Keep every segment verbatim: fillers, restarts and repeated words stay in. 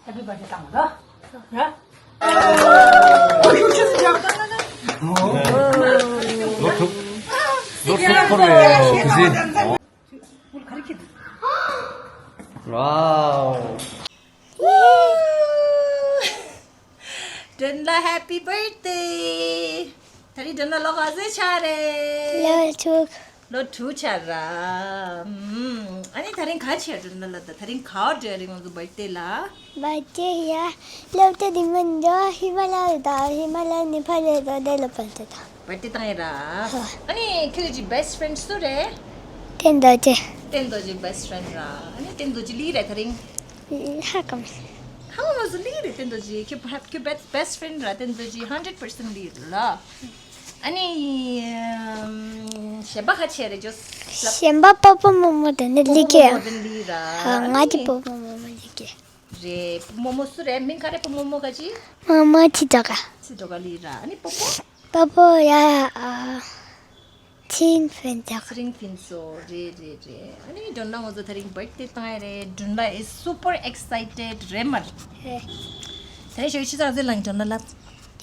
Happy birthday བཏང་ར། ཡ། ལོ་དྲུག་ལོ་དྲུག་འཁོར་བའི་གཟི། ཝའོ། སྒྲོན་ལགས། Happy birthday། ད་རིང་སྒྲོན་ལགས་ལོ་ག་ཚོད་ཆགས་རེད། ལོ་དྲུག་ལོ་དྲུག་ཆགས་ར། ཨམ། ཨ་ནི་ད་རིང་ག་བྱས་སྒྲོན་ལགས་ལ། ད་ད་རིང་ག་བ་འགྲོ་ཡ་རེད་ང་ཚོ་བར་ཐི་ཌེ་ལ། བར་ཐི་ཌེ་ཡ། སློབ་གྲྭ་དེ་མིན་འགྲོ་ཧི་མ་ལ་ཡ་དང་ཧི་མ་ལ་ཡ་ནེ་པ་ལ་ཡ་དང་དེ་ལ་བར་ཐི་ཌེ་དང་། བར་ཐི་ཌེ་བཏང་ཡ་ར། ཨ་ནི་ཁྱོད་ཀྱི་best friend སུ་རེད། བསྟན་རྡོ་རྗེ། བསྟན་རྡོ་རྗེ་best friend ར། ཨ་ནི་བསྟན་རྡོ་རྗེ་ལི་རེད་ད་རིང་། ཧ་གོ་མ་སོང་། ཧ་གོ་མ་སོང་། ལི་རེད་བསྟན་རྡོ་རྗེ། ཁྱོད་ཁྱོད་best best friend ར། བསྟན་རྡོ་རྗེ་hundred percent ལི་རེད་ལ། ཨ་ནི་ཨམ། གཞན་པ་ཁ་ཆེ་རེད་ཇོ་སི་ལབ། གཞན་པ་པ་པ་མོ་མོ་དེ་ནི་ལི་ཀེ་ཡ། པ་པ་མོ་མོ་དེ་ལི་ར། ང་གི་པ་པ་མོ་མོ་ལི་ཀེ་རེད། པ་པ་མོ་མོ་སུ་རེད། མིང་ག་རེ། པ་པ་མོ་མོ་ག་ཅི། མོ་མོ་ཆི་ཏོ་ག་ཆི་ཏོ་ག་ལི་ར། ཨ་ནི་པ་པ། པ་པ་ཡ། ཨ། ཚེ་རིང་ཕུན་ཚོགས། ཚེ་རིང་ཕུན་ཚོགས། རེད་རེད་རེད། ཨ་ནི་སྒྲོན་ལགས་ང་ཚོ་ད་རིང་བར་ཐི་ཌེ་བཏང་ཡ་རེད། སྒྲོན་ལགས་is super excited རེད་མ་རེད། རེད། ད་རིང་ཞོགས་ཆུ་ཚོད་ག་ཚོད་ལངས་སྒྲོན་ལགས་ལ།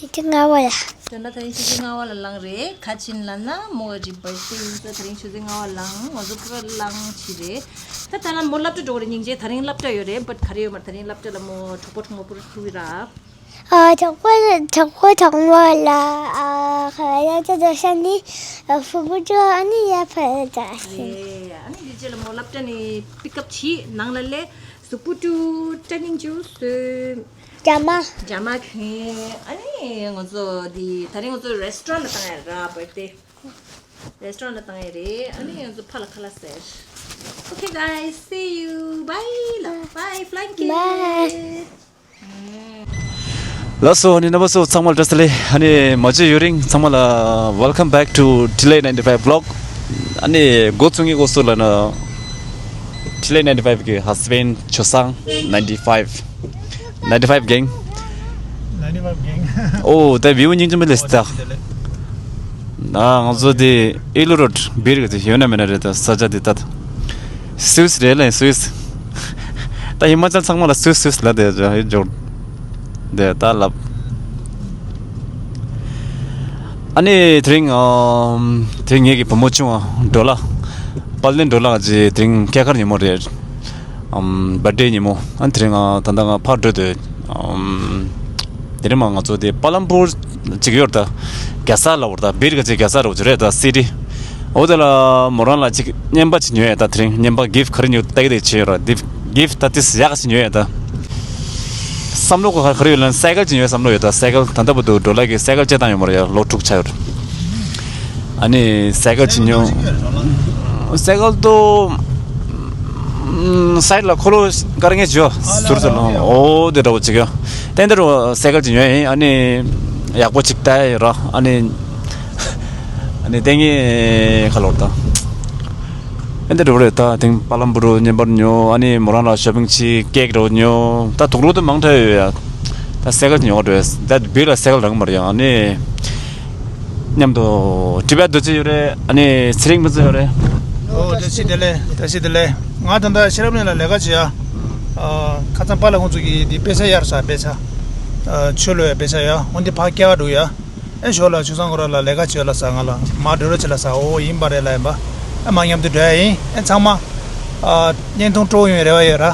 ཆུ་ཚོད་ལྔ་པ་ལ། སྒྲོན་ལགས་ད་རིང་ཆུ་ཚོད་ལྔ་པ་ལ་ལངས་རེད། ག་ཕྱིན་ལབ་ན་མོ་གི་བར་ཐི་ཌེ་ཡིན་ཙང་ད་རིང་ཆུ་ཚོད་ལྔ་པ་ལངས། ང་ཚོ་ཕུ་ར་ལངས་ཕྱིན་རེད། ད་ད་ལ་མོ་སློབ་གྲྭ་འགྲོ་གི་རེད། སྙིང་རྗེ། ད་རིང་སློབ་གྲྭ་ཡོད་རེད། བཊ་ག་རེ་ཡོད་མ་རེད། ད་རིང་སློབ་གྲྭ་ལ་མོ་གྲོགས་པོ་གྲོགས་མོ་ཕུ་ར་ཐུག་གི་ར། ཨ། གྲོགས་པོ་གྲོགས་པོ་གྲོགས་མོ་ལ། ཨ། ཁ་ཡ་ཅག་ཅག་ཤ་ནི། ཨ། ཕུ་བུ་ཅོ་ཨ་ནི་ཡ་ཕ་ཡ་ཅག་ཤིན། རེད། ཨ་ནི་འདི་རྗེས་ལ་མོ་སློབ་གྲྭ་ནས་པིག་ཨབ་བྱེད། ནང་ལ་སླེབས། གཟུགས་པོ་བཀྲུས། སྐྲ་སྙིང་བཅུག་སོས། ཇ་མ། ཇ་མ་གོན། ཨ་ནི་ང་ཚོ་འདི་ད་རིང་ང་ཚོ་རེ་སི་ཊོ་རན་ཊི་ལ་བཏང་ཡ་ར། བར་ཐི་ཌེ་རེ་སི་ཊོ་རན་ཊི་ལ་བཏང་ཡ་རེད། ཨ་ནི་ང་ཚོ་ཕ་ལ་ཁ་ལག་ཟས། Okay guys, see you. Bye. Bye, flying kiss. ལགས་སོ། ཨ་ནི་རྣམ་པ་ཚོ་ཚང་མ་ལ་བཀྲ་ཤིས་བདེ་ལེགས། ཨ་ནི་མ་བརྗེད་ཡུན་རིང་ཚང་མ་ལ། Welcome back to Thilay ninety-five vlog. ཨ་ནི་འགོ་ཚུགས་ངེས་འགོ་སུ་ལ་ན། Thilay ninety-five གི་husband ཆོས་བཟང་ninety-five. ninety-five gang. ninety-five gang. ཨོ་ད་བིའུ་སྙིང་རྗེ་མོ་ལེ་སི་ད། ཨ་ང་ཚོ་དེ་ཨི་ལུ་རོ་ཌི་བིར་གི་དེ་ཡོད་ན་མེད་ན་རེད། ད་ས་ཆ་དེ་ད་སུད་སི་རེད་ལ། སུད་སི། ད་ཧི་མ་ཅལ་ཚང་མ་ལ་སུད་སི་སུད་སི་ལ་དེ་ཡོད་འཇོག་དེ་ད་ལབ། ཨ་ནི་དེ་རིང་ཨམ། དེ་ངེད་ཀྱི་བུ་མོ་ཆུང་བ་ཌོ་ལ། པ་ལེན་ཌོ་ལ་གི་དེ་རིང་སྐྱེས་སྐར་ཉིན་མོ་རེད། ཨམ། བར་ཐི་ཌེ་ཉིན་མོ། ཨ་ནི་དེ་རིང་ང་ད་ལྟ་ང་ཕར་འགྲོ་འདོད། ཨམ། དེ་རིང་མ་ང་ཚོ་དེ་པ་ལམ་པུར་ཅིག་ཡོད་རེད་ད། རྒྱལ་ས་ལབ་རེད་ད། བིར་ག་ཅིག་རྒྱལ་ས་རེད་ཅིག་རེད་ད། སི་ཊི། འོ་དེ་ལ་མོ་རང་ལ་ཅིག་རྔན་པ་ཅིག་ཉོ་ཡ་ད། དེ་རིང་རྔན་པ་གིཕ་ག་རེ་ཉོ་ལྟ་གི་དེ་བྱས་ཡོད་ར། དེ་གིཕ་ད་ཏིས་ཡག་ཅིག་ཉོ་ཡ་ད། བསམ་བློ་ག་ག་རེ་ཡོད་ལབ་ན་སའི་ཀལ་ཅིག་ཉོ་ཡ་བསམ་བློ་ཡོད་ད། སའི་ཀལ་ད་ལྟ་བར་དུ་ཌོ་ལ་གི་སའི་ཀལ་སྤྱད་བཏང་ཡོད་མ་རེད་ཡ། ལོ་དྲུག་ཆགས་ཡོད་རེད། ཨ་ནི་སའི་ཀལ་ཅིག་ཉོ། སའི་ཀལ་དོ། ཨམ། སའི་ཌི་ལ་འཁོར་ལོ་དཀར་ངེས་ཅིག་ཡོད། ཟུར་ཟུར་ལ། ཨོ་དེ་འདྲ་བོ་ཅིག་ཡོད། ཏན་ཏན་རུ་སའི་ཀལ་ཅིག་ཉོས་ཡིན། ཨ་ནི་ཡག་པོ་ཅིག་ལྟ་ཡ་ཡོད་ར། ཨ་ནི་ཨ་ནི་ཏན་ངེས་ཁ་ལོར་ད། ཨ་འདི་འགྲོ་རེད་ད། དེང་པ་ལམ་པུ་རུ་རྔན་པ་ཉོ། ཨ་ནི་མོ་རང་ལ་ཤོ་པིང་བྱེད། ཀེག་འགྲོ་ཉོ། ད་དུག་ལོག་དེ་མང་དྲགས་ཡོད་ཡ། ད་སའི་ཀལ་ཉོ་འགྲོ་ཡ། ད་བིར་ལ་སའི་ཀལ་རག་མ་རེད་ཡ། ཨ་ནི་མཉམ་དུ་ཊི་བེཊ་རྡོ་རྗེ་ཡོད་རེད། ཨ་ནི་ཚེ་རིང་མི་ཚེ་ཡོད་རེད། ཨོ་བཀྲ་ཤིས་བདེ་ལེགས། བཀྲ་ཤིས་བདེ་ལེགས། ང་ད་ལྟ་ཤེས་རབ་གླིང་ལ་ལས་ཀ་བྱེད་ཡ། ཨ་ཁ་སང་པཱ་ལགས་ཁོང་ཚོ་གིས་འདི་དཔེ་ཆ་གཡར་ས། དཔེ་ཆ། ཨ་ཆོས་ལོ་ཡ་དཔེ་ཆ་ཡ། འོ་འདི་ཕར་སྐྱེལ་བ་འགྲོ་ཡ། ཨེ་ཞོར་ལ་ཆུ་ཚང་ཁོ་ར་ལ་ལས་ཀ་བྱོས་ལ་ཟེར། ང་ལ་མར་འགྲོ་རོགས་བྱེད་ལ་ཟེར། ཨོ་ཡིན་པ་རེད་ལ། ཡིན་པ། ཨ་མ་མཉམ་དུ་འགྲོ་ཡ་ཡིན། ཨེ་ཚང་མ་ཨ་བརྙན་ཐུང་སྤྲོ་ཡོང་རེ་བ་ཡོད་ར།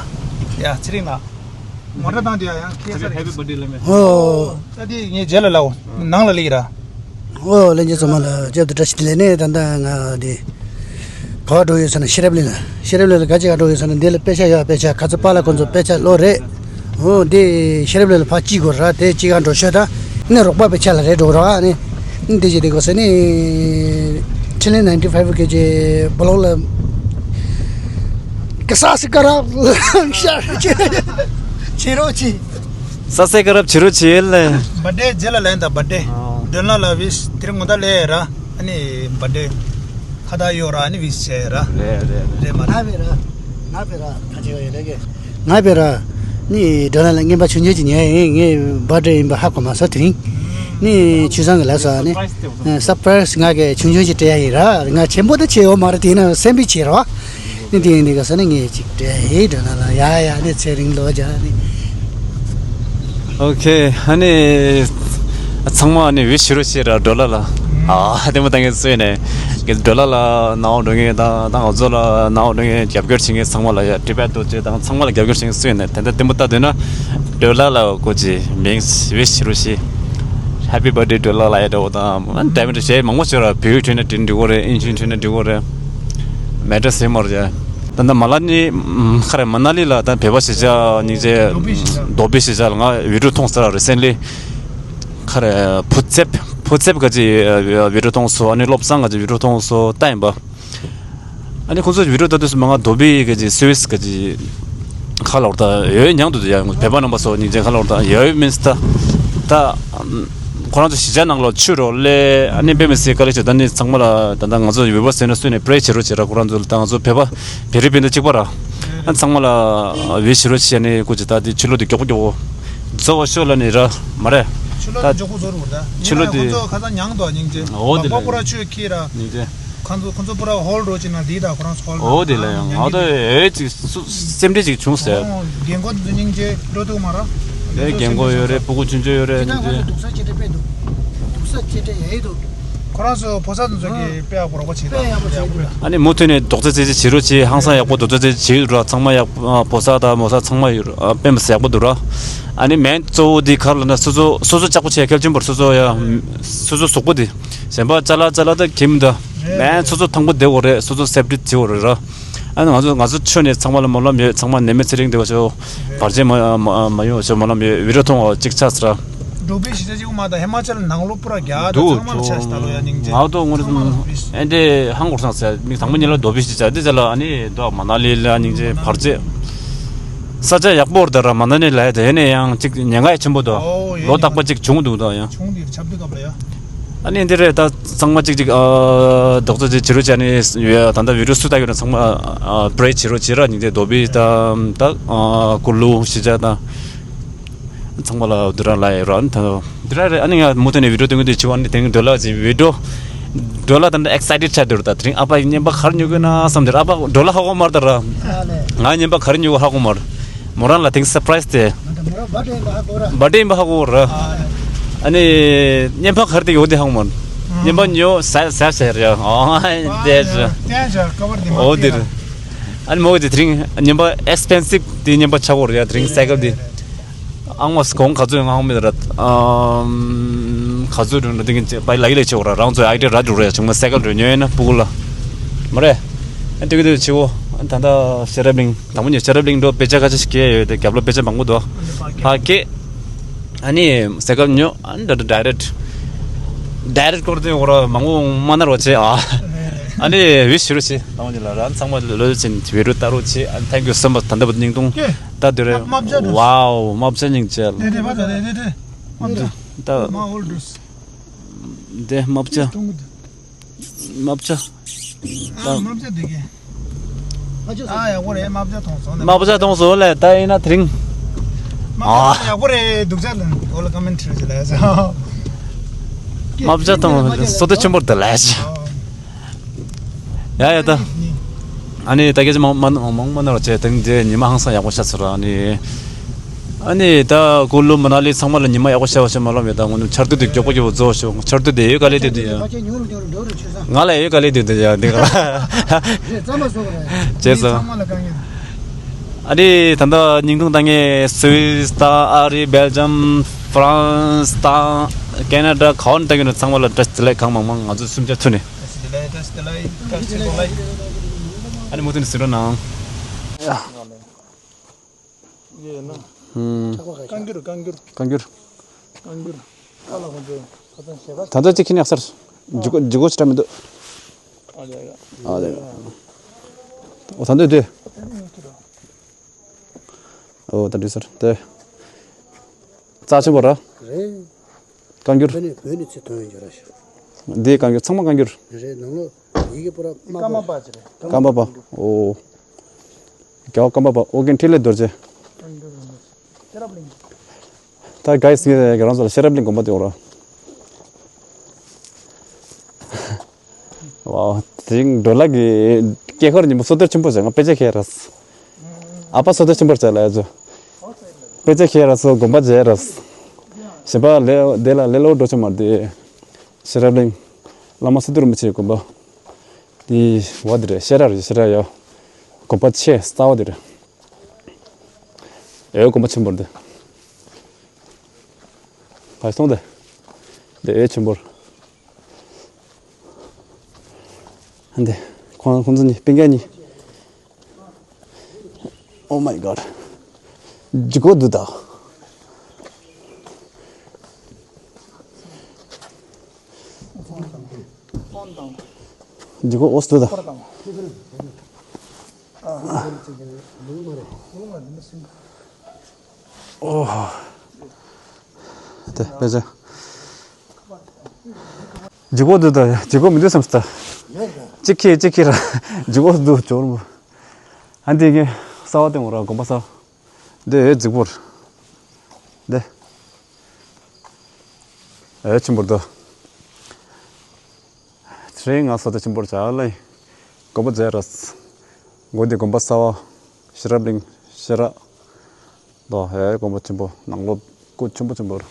ཡ་ཚེ་རིང་ལགས། ངོ་སྤྲོད་བཏང་དུས་ཡ་ཡང་ཁྱེད་ས་རེད། Happy birthday ལབ་མེད། ཨོ། ད་དེ་ངའི་རྗེས་ལ་ལའོ། ནང་ལ་སླེབས་ཀྱི་ར། ཨོ་ལྷན་རྒྱས་ཚང་མ་ལ་བསྐྱར་དུ་བཀྲ་ཤིས་བདེ་ལེགས། ནས་ད་ལྟ་ང་དེ་ག་པར་འགྲོ་ཡོད་ཟེར་ན་ཤེས་རབ་གླིང་ལ། ཤེས་རབ་གླིང་ལ་ག་ཅི་ག་འགྲོ་ཡོད་ཟེར་ན་འདི་ལ་དཔེ་ཆ་ཡོད། དཔེ་ཆ་ཁ་ཚ་པཱ་ལགས་ཁོང་ཚོ་དཔེ་ཆ་ཀློག་རེད། འོ་འདི་ཤེས་རབ་གླིང་ལ་ཕར་སྐྱེལ་དགོས་ར། དེ་སྐྱེལ་ག་འགྲོ་ཤོད་ད། ནི་རོགས་པ་དཔེ་ཆ་ལ་རེད་འགྲོ་ར། ནི་འདི་བྱེད་དེ་གོ་ཟེར་ནི། Thilay ninety-five གི་ཅེ་བོ་ལོག་ལ་ག་ས་སི་ཀ་ར་ཤར་ཆེ་རོགས་ཆེ། ས་སེ་ཀ་རབ་བྱེད་རོགས་བྱེད་ལེ། བར་ཐི་ཌེ་རྗེས་ལ་ལན་དང་བར་ཐི་ཌེ། ཨོ། སྒྲོན་ལགས་ལ་ཝིཤ་དེ་རིང་ངོ་ད་ལས་ར། ཨ་ནི་བར་ཐི་ཌེ་ཁ་བརྡ་ཡོད་ར། ཨ་ནི་ཝིཤ་བྱས་ར། རེད་རེད་རེད། རེད་མ་རེད། ང་བེ་ར། ང་བེ་ར་ཁ་ཆེ་བ་ཡོད་རེད་གི། ང་བེ་ར། ནི་སྒྲོན་ལགས་ལ་རྔན་པ་ཆུང་ཆུང་ཅིག་ཉོས་ཡིན། ངའི་བར་ཐི་ཌེ་ཡིན་པ་ཧ་གོ་མ་སོང་དེ་རིང་། ནི་ཆུ་ཚང་གི་ལ་སོ་ནི་སར་པ་རའི་སི་ང་གི་ཆུང་ཆུང་ཅིག་སྤྲད་ཡ་ཡིན་ར། ང་ཆེན་པོ་ད་བྱས་ཡོད་མ་རེད། དེ་ཡིན་ན་སེམས་པའི་བྱས་ར། ནི་དེ་ཡིན་དེ་ག་ས་ནི་ངས་ཅིག་སྤྲད་ཡ་ཡིན། སྒྲོན་ལགས་ལ་ཡ་ཡ་ནི་ཚེ་རིང་ལོ་རྒྱ་ནི། ཨོ་ཁེ། ཨ་ནི་ཚང་མ་ཨ་ནི་ཝི་ཤི་རོ་ཤི་ར་ཌོ་ལར་ལ། ཨ་ལྟད་མོ་ལྟ་མཁན་སུ་ཡིན་ནས་ཌོ་ལར་ལ་ནང་འགྲོ་མཁན་དང་ད་ང་ཚོ་ལ་ནང་འགྲོ་མཁན་རྒྱབ་སྐྱོར་བྱེད་མཁན་ཚང་མ་ལ་ཡ་ཊི་བེཊ་རྡོ་རྗེ་དང་ཚང་མ་ལ་རྒྱབ་སྐྱོར་བྱེད་མཁན་སུ་ཡིན་ནས་དེ་འདྲ་ལྟད་མོ་ལྟ་འདོད་ན་ཌོ་ལར་ལ་སྐུ་མཁྱེན། མིང་ཝི་ཤི་རོ་ཤི། Happy birthday ཌོ་ལར་ལ་ཡ་འདྲ་བོ་དང་ཨ་ནི་ཌའི་མོན་ཌི་གཞས་མང་པོ་ཤོད་ར། བོད་ཡིག་བྲིས་ན་བྲིས་འགྲིག་གོ་རེད། ཨིན་ཇིའི་བྲིས་ན་འགྲིག་གོ་རེད། མེ་ཊར་སེ་མོར་ཡ། ད་ལྟ་མ་ལ་ནི་ཁ་རེ་མ་ན་ལི་ལ་ད་བོད་པ་གཞིས་ཆགས་སྙིང་རྗེ་རྡོ་སྦིས་གཞིས་ཆགས་ལ་ང་བི་ཌིའོ་མཐོང་ས་ར་རི་སེན་ལི། ཁ་རེ་བུ་ཚེབ་བུ་ཚེབ་ག་ཅི་བི་ཌིའོ་མཐོང་སོང་། ཨ་ནི་བློ་བཟང་ག་ཅི་བི་ཌིའོ་མཐོང་སོང་། ལྟ་ཡིན་པ། ཨ་ནི་ཁོང་ཚོ་བི་ཌིའོ་ལྟ་དུས་སུ་མ་ང་རྡོ་སྦིས་ག་ཅི་སུ་ཝིས་ག་ཅི་ཁ་ལོར་ད་ཡོད་མྱང་དུ་ཡ་བོད་པ་རྣམ་པ་ཚོ་སྙིང་རྗེ་ཁ་ལོར་ད་ཡོད་མིན་ད་ད། ཁོ་རང་ཚོ་གཞིས་ཆགས་ནང་ལོགས་ཆུ་རོ་ལས་ཨ་ནི་དཔེ་མི་སྲིད་དཀའ་ལས་ཆེ། ད་ནི་ཚང་མ་ལ་ད་ལྟ་ང་ཚོ་ཡུལ་པ་ཟེར་ན་སུ་ནས་པྲེ་བྱེད་རོགས་བྱེད་ར། ཁོ་རང་ཚོ་ད་ང་ཚོ་བོད་པ་བེ་རི་པིན་ད་གཅིག་པ་ར། ཨ་ཚང་མ་ལ་བེ་བྱེད་རོགས་བྱེད་ནས་སྐུ་མཁྱེན། ད་དེ་ཆུ་ལོག་དེ་མགྱོགས་པོ་མགྱོགས་པོ་རྫོགས་པ་ཤོག་ལ་ནི་ར་མ་རེད། ཆུ་ལོག་ད་དེ་མགྱོགས་པོ་རྫོགས་རུ་ར། ཆུ་ལོག་དེ་ཁོ་ཚོ་ཁ་ཚ་མྱང་དོ་སྙིང་རྗེ། འོ་དེ་ལ་པ་པོ་ར་ཆུ་ཁྱི་ར། སྙིང་རྗེ། ཁོང་ཚོ་ཁོང་ཚོ་པུ་ར་ཧོལ་འགྲོ་ཅིག་ན་འདི་ད་ཁོ་རང་ཚོ་ཧོལ་འོ་དེ་ལ་ཡང་ང་ད་ཨེ་ཅིག་སེམས་ཁྲལ་ཅིག་བྱུང་ཟེར། རྒན་གོག་འདི་ཚོ་སྙིང་རྗེ་འགྲོ་ཐུབ་མ་ར། ཨེ་རྒན་གོག་ཡོད་རེད། སྤུ་གུ་ཆུང་ཆུང་ཡོད་རེད། ཅི་ད་ཁོ་ཚོ་སྡུག་ས་ཅི་འདྲ་དཔེ་འདུག་སྡུག་ས་ཅི་འདྲ་ཡ་ཡི་འདུག་ཁོ་རང་ཚོ་ཕོ་གསར་ཚོ་གི་དཔེ་ཡག་པོ་རོགས་པ་བྱེད་དཔེ་ཡག་པོ་བྱེད་ཀྱི་རེད། ཨ་ནི་མུ་མཐུད་ནས་རྡོག་རྩ་རྩེ་རྩེ་བྱེད་རོགས་བྱེད། ཧང་སང་ཡག་པོ་རྡོག་རྩ་རྩེ་རྩེ་བྱེད་རོགས། ཚང་མ་ཡག་པོ་ཕོ་གསར་དང་མོ་གསར་ཚང་མ་ཡོད་ར། དཔེ་མི་སྲིད་ཡག་པོ་འདུག་ར། ཨ་ནི་མེན་གཙོ་བོ་འདི་ག་རེ་ལབ་ན་སོ་སོ་སོ་སོ་ལྕགས་པོ་ཆེ་གལ་ཆེན་པོ་རེད། སོ་སོ་ཡ་སོ་སོ་གཟུགས་པོ་འདི་གཞན་པ་ཅ་ལག་ཅ་ལག་ད་གིམ་ད་མེན་སོ་སོ་ཐང་པོ་བདེ་བོ་རེད། སོ་སོ་སེབ་ཊི་བྱེད་བོ་རེད་ར། ཨ་ནི་ང་ཚོ་ང་ཚོ་ཕྱོགས་ནས་ཚང་མ་ལ་སྨོན་ལམ་ཡོད། ཚང་མ་ནད་མེད་ཚེ་རིང་བདེ་བ་ཤོག་བར་ཆད་མ་མ་མ་ཡོང་བ་ཤོག་སྨོན་ལམ་ཡོད། བི་ཌིའོ་མཐོང་བ་གཅིག་ཆགས་སི་ར། འབྲོག་པའི་གཞིས་ཆགས་གཅིག་པུ་མ་གཏོགས་ཧི་མ་ཅལ་ནང་ལོགས་པུ་ར་རྒྱ་དང་ཚང་མ་ལ་ཆ་ཞིག་ད་ལོ་ཡ་སྙིང་རྗེ། ང་ཚོ་ཚང་མ་ལ་འོ་བིས། ཨེ་འདྲས་ཧང་གོ་སང་ཟེར། མི་དང་པོ་ཉིད་ལ་རྡོ་སྦིས་གཞིས་ཆགས་འདི་ཚོ་ལ་ཨ་ནི་རྡོ་མ་ན་ལི་ལ་སྙིང་རྗེ་བར་ཆད། ས་ཆ་ཡག་པོ་རེད་ད་ར། མ་ན་ལི་ལ་ཡ་དེ་ནས་ཡང་གཅིག་ཉེན་ཁ་ཡ་ཆེན་པོ་འདུག་ཨོ་ཡེ་ལོ་རྟག་པ་གཅིག་བྱུང་འདུག་ད་ཡང་། བྱུང་འདིར་ཆབ་དུས་སྐབས་ལ་ཡ། ཨ་ནི་འདི་རེད་ད། ཚང་མ་གཅིག་གཅིག་ཨ་རྡོག་རྩ་གཅིག་བྱེད་རོགས་བྱས་ནས་ཡོད། ད་ལྟ་བི་ཌིའོ་སུ་ལྟ་ཡོད་ན་ཚང་མ་ཨ་པྲེ་བྱེད་རོགས་བྱེད་ར། སྙིང་རྗེ་རྡོ་སྦིས་དང་ད་ཨ་ཀུ་ལུ་གཞིས་ཆགས་དང་། ཚང་མ་ལ་འདི་རང་ལ་ཡོད་ར། ཨ་ནི་ད་འདི་རང་རེད། ཨ་ནི་ང་མུ་མཐུད་ནས་བི་ཌིའོ་སྟོན་གི་འདུག་བྱེད་པ། ཨ་ནི་དེང་ཌོ་ལར་གྱི་བི་ཌིའོ་ཌོ་ལར་ད་ནི་ཨེག་སའི་ཊེཌ་ཆགས་འདུག་ད་དེ་རིང་ཨ་ཕ་ཡི་རྔན་པ་ག་རེ་ཉོ་གི་ན་བསམ་འདིར། ཨ་ཕ་ཌོ་ལར་ཧ་གོ་མ་རེད་ད་ར། ང་རྔན་པ་ག་རེ་ཉོ་གི་ཧ་གོ་མ་རེད། མོ་རང་ལ་དེང་སར་པ་རའི་སི་དེ། བར་ཌེ་ཡིན་པ་ཧ་གོ་ར། ཨ་ནི་རྔན་པ་ག་རེ་དེ་ཡོད་དེ་ཧ་གོ་མ་རེད། རྔན་པ་ཉོ་ཟ་ཟ་ཟེར་ཡ། ཨོ་དེ་ར། ཨོ་དེ་ར། ཨ་ནི་མོ་གི་དེ་དེ་རིང་རྔན་པ་ཨེག་སི་པེན་སིབ་དེ་རྔན་པ་ཆགས་གོ་ར་ཡ། དེ་རིང་སའི་ཀལ་དེ། ཨང་མ་སི་གོང་ག་ཚོད་ཡོང་ཨང་མི་ར། ཨམ། ག་ཚོད་འགྲོ་འགྲོ་དེ་གིན་ཅེ་པའི་ལ་ཡི་ལ་ཆེ་བ་ར། རང་ཚོའི་ཨའི་ཌི་ར་འགྲོ་རེད། ཆུང་མ་སའི་ཀལ་འགྲོ་ཉོས་ན་སྤུ་གུ་ལ། མ་རེད། ཨ་དེ་གི་དེ་ཆེ་བོ། ཨ་ད་ད་ཤེས་རབ་གླིང་དང་པོ་ཉོ། ཤེས་རབ་གླིང་འགྲོ་དཔེ་ཆ་ཁ་ཤས་ཤིག་སྐྱེལ་ཡོད་དེ། རྒྱབ་ལོ་དཔེ་ཆ་མང་པོ་འདུག་ཕ་སྐྱེལ། ཨ་ནི་སའི་ཀལ་ཉོ། ཨ་ནི་ད་ད་ཌའི་རེག་ཌའི་རེག་སྐོར་དེ་འོ་ར་མང་པོ་མ་ནར་བ་ཆེ་ཨ། ཨ་ནི་ཝི་ཤི་རོགས་བྱེད། དང་པོ་ཉིད་ལ་ར་ཚང་མ་ལོ་ལོ་ཆེན་བི་ཌིའོ་ལྟ་རོགས་བྱེད། ཨ་ནི་thank you so much ད་ལྟ་བར་སྙིང་ཐུང་། ད་དེ་རེད། དམག་བྱ་འདུག་ཝའོ་དམག་བྱ་སྙིང་རྗེ། དེ་དེ་བ་ད་དེ་དེ་དེ་དམག་བྱ། ད་མ་ཨོལ་འདུག་དེ་དམག་བྱ། དམག་བྱ། ཨ་དམག་བྱ་འདི་གི། ཨ་ཡག་པོ་རེད། དམག་བྱ་མཐོང་སོང་། དམག་བྱ་མཐོང་སོང་ལས་ད་ཡིན་ན་དེ་རིང་། དམག་བྱ་ཡག་པོ་རེད་འདུག་ཅག་ལ་འོ་ལ་ཀ་མེན་ཊི་རེ་ལས་སོང་། དམག་བྱ་མཐོང་བསོད་བདེ་ཆེན་པོ་འདུག་ལས་སོང་། ཡ་ཡ་ད། ཨ་ནི་ད་སྐད་ཆ་མང་མང་མང་མང་ནར་བྱས། དེང་དེ་ཉི་མ་ཧང་སང་ཡག་པོ་ཤར་ཚར། ཨ་ནི། ཨ་ནི་ད་ཀུ་ལུ་མ་ན་ལི་ཚང་མ་ལ་ཉི་མ་ཡག་པོ་ཤར་བ་ཤར་མ་ལོ་མེད། ད་ངོ་ནུ་ཆར་དུས་དེ་མགྱོགས་པོ་མགྱོགས་པོ་རྫོགས་ཤོག་ཆར་དུས་དེ་ཡོད་ག་ལེ་དེ་དུས་ཡ། ང་ལ་ཡོད་ག་ལེ་དེ་དུས་ཡ་འདི་ག་ལ། བྱས་སོང་། ཨ་ནི་ད་ལྟ་སྙིང་ཐུང་ལྟ་མཁན་སུད་སི་དང་ཨ་རི། སྦེལ་ཇམ། ཧྥ་རན་སི་དང་ཁེ་ན་ཌ་ག་བ་ནས་ལྟ་གི་ན་ཚང་མ་ལ་བཀྲ་ཤིས་བདེ་ལེགས་གང་མང་མང་ང་ཚོ་སུམ་ཆ་ཚུད་ནས། ཨ་ནི་མུ་མཐུད་ནས་གཟིགས་རོགས་གནང་། ཡིན་ན། ཧུམ། བཀའ་འགྱུར། བཀའ་འགྱུར། བཀའ་འགྱུར། བཀའ་འགྱུར། ད་ལྟ་གཅིག་ཁྱི་ནས་ཨ་སར། ཇི་གོ་ཇི་གོ་ཅི་འདྲ་མི་འདུག་ཨ་ལེ། ཨོ་ད་འདུག་དེ། ཨོ་ད་འདུག་སར་དེ། རྩ་ཆེན་པོ་ར། རེད། བཀའ་འགྱུར། བོད་ནས་བོད་ནས་ཚུར་ཐོན་ཡོང་རྒྱུ་ར་ཞུ། འདི་བཀའ་འགྱུར་ཚང་མ་བཀའ་འགྱུར། རེད། ནང་ལོགས་ཡི་གེ་པོ་ར་དམར་པོ། ཀརྨ་པ་ཅི་རེད། ཀརྨ་པ། ཨོ། རྒྱལ་བ་ཀརྨ་པ་ཨོ་རྒྱན་འཕྲིན་ལས་རྡོ་རྗེ། བཀའ་འགྱུར་ཡིན་ན་ཤེས་རབ་གླིང་། ད་གའི་སི་ངས་རང་ཚོ་ལ་ཤེས་རབ་གླིང་དགོན་པ་དེ་འོ་ར། ཝའོ། དེ་རིང་ཌོ་ལར་གྱི་སྐྱེས་སྐར་ཉིན་མོ་བསོད་བདེ་ཆེན་པོ་བྱས། ང་དཔེ་ཆ་ཁྱེར་ར་སོང་། ཨ་ཕ་བསོད་བདེ་ཆེན་པོ་བྱས་ལ་ཡ་ཚོ། དཔེ་ཆ་ཁྱེར་ར་སོང་། དགོན་པ་མཇལ་ར་སོང་། ཞེས་པ་ལས་དེ་ལ་ལེ་ལོ་འགྲོ་ཆ་མ་རེད། ཤེས་རབ་གླིང་བླ་མ་སི་ཏུ་རིན་པོ་ཆེའི་དགོན་པ། དེ་བ་དེ་རེད། ཤེས་རབ་རེད། ཤེས་རབ་ཡ། དགོན་པ་ཆེ་རྩ་བ་དེ་རེད། ཨེ་དགོན་པ་ཆེན་པོ་རེད། ཕ་སོང་དེ། དེ་ཨེ་ཆེན་པོ་རེད། འདི། ཁོང་ཁོང་ཚོ་གཉིས་སྤུན་ཀྱག་གཉིས། Oh my god. ཇི་གོ་འདུག་ད། ཇི་གོ་ཨོས་འདུག་ད། ཨོ། དེ་དཔེ་ཆ། ཇི་གོ་འདུག་ད། ཇི་གོ་མི་འདུག་བསམ་སྟ། གཅིག་ཁྱེར་གཅིག་ཁྱེར་ར། ཇི་གོ་འདུག་ཇོར་མོ། ཨ་འདི་གི་གསར་པ་སྟོན་དགོས་ར། དགོན་པ་གསར་པ། འདི་ཨེ་རྫིག་པོ་རེད། འདི། ཨེ་ཆེན་པོ་རེད་ད། དེ་རིང་ང་ས་དེ་ཆེན་པོར་བྱ་ལ་ཡིན། དགོན་པ་མཇལ་ར། དགོན་འདི་དགོན་པ་གསར་པ། ཤེས་རབ་གླིང་ཤེས་རབ། དོ་ཧེ་དགོན་པ་ཆེན་པོ། ནང་ལོགས་སྐུ་ཆེན་པོ་ཆེན་པོ་རེད།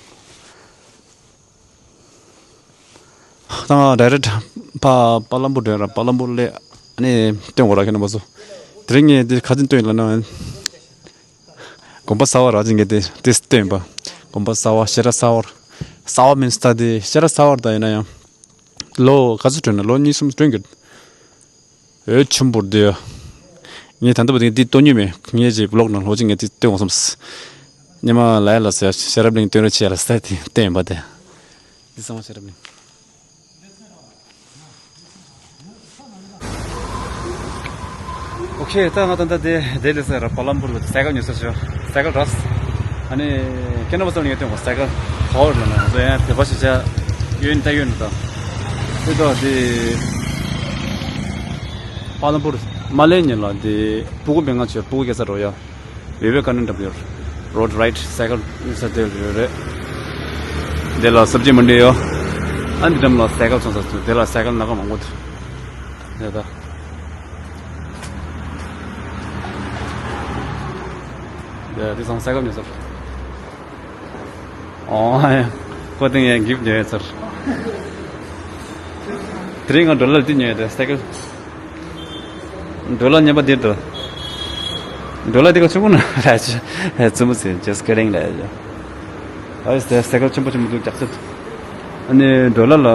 ད་ང་ཌའི་རེག་ཕ་པ་ལམ་པུར་འགྲོ་ཡ་ར། པ་ལམ་པུར་སླེབས་ཨ་ནི་སྟོན་དགོས་ར། ཁྱེད་རྣམ་པ་ཚོ། དེ་རིང་ངས་འདི་ག་ཚོད་སྟོན་ཡིན་ལབ་ན། དགོན་པ་གསར་པ་ར་ཅིག་ངས་དེ་དེ་སྟོན་པ། དགོན་པ་གསར་པ་ཤེས་རབ་གསར་པ། གསར་པ་མིན་སྟ་དེ་ཤེས་རབ་གསར་པ་ད་ཡིན་ན་ཡང་། ལོ་ག་ཚོད་སྒྲོན་ན། ལོ་གཉིས་གསུམ་སྒྲོན་གི། ཨེ་ཆེན་པོ་རེད་དེ། ངས་ད་ལྟ་བར་དུ་འདི་སྟོན་མྱོང་མེད། ངས་ཅིག་བི་ལོག་ནང་ལྷོད་ཅིག་ངས་དེ་སྟོན་འོང་བསམས། ཉི་མ་ལ་ཡ་ལ་ཟེར་ཤེས་རབ་གླིང་སྟོན་རོགས་བྱེད་ལ་ཟེར་དེ་སྟོན་པ་དེ། འདི་གསར་པ་ཤེས་རབ་གླིང་། ཨོ་ཁེ། ད་ང་ད་ལྟ་དེ་དེ་ལས་ཟེར་ར། པ་ལམ་པུར་ལ་སའི་ཀལ་ཉོ་ས་བྱོས། སའི་ཀལ་རག་ཨ་ནི་ཁྱེད་རྣམ་པ་ཚོ་ལ་ངས་སྟོན་གོ། སའི་ཀལ་ཧོར་ལ་ན་ང་ཚོ་ཡང་བོད་པ་ཞིག་བྱ་ཡོད་ནི་ད་ཡོད་ནི་ད། དེ་ད་དེ་པ་ལམ་པུར་མ་ལེན་ཉིན་ལ་དེ་སྤུ་གུ་མི་ང་ཚོའི་སྤུ་གུ་སྐྱེལ་ས་རོ་ཡ། བི་ཝེ་ཀ་ནན་ཌ་ཡོད་རེད། རོ་ཌི་རའིཊ་སའི་ཀལ་ཉོ་ས་དེ་ཡོད་རེད། དེ་ལ་སབ་ཇི་མན་ཌི་ཡོད། ཨ་འདི་འགྲམ་ལ་སའི་ཀལ་ཚོང་ས་ཚོ། དེ་ལ་སའི་ཀལ་སྣ་ཁ་མང་པོ་འདུག་དེ་ད། དེ་དེ་ཚང་སའི་ཀལ་ཉོ་ས། ཨོ། ཁོ་དེ་ངས་གིབ་ཉོས་ཚར། དེ་རིང་ང་ཌོ་ལར་དེ་ཉོས་ཏེ་སའི་ཀལ། ཌོ་ལར་ཉན་པ་འདིར་འགྲོ། ཌོ་ལར་འདི་ག་ཆུང་ཀུ་ན་ར་ཅི། ཙི་མོ་ཟེར། just kidding ར་ཡ། ཨ་ཡི་སའི་ཀལ་ཆེན་པོ་ཆེན་པོ་འདུག་རྒྱག་ཚད། ཨ་ནི་ཌོ་ལར་ལ།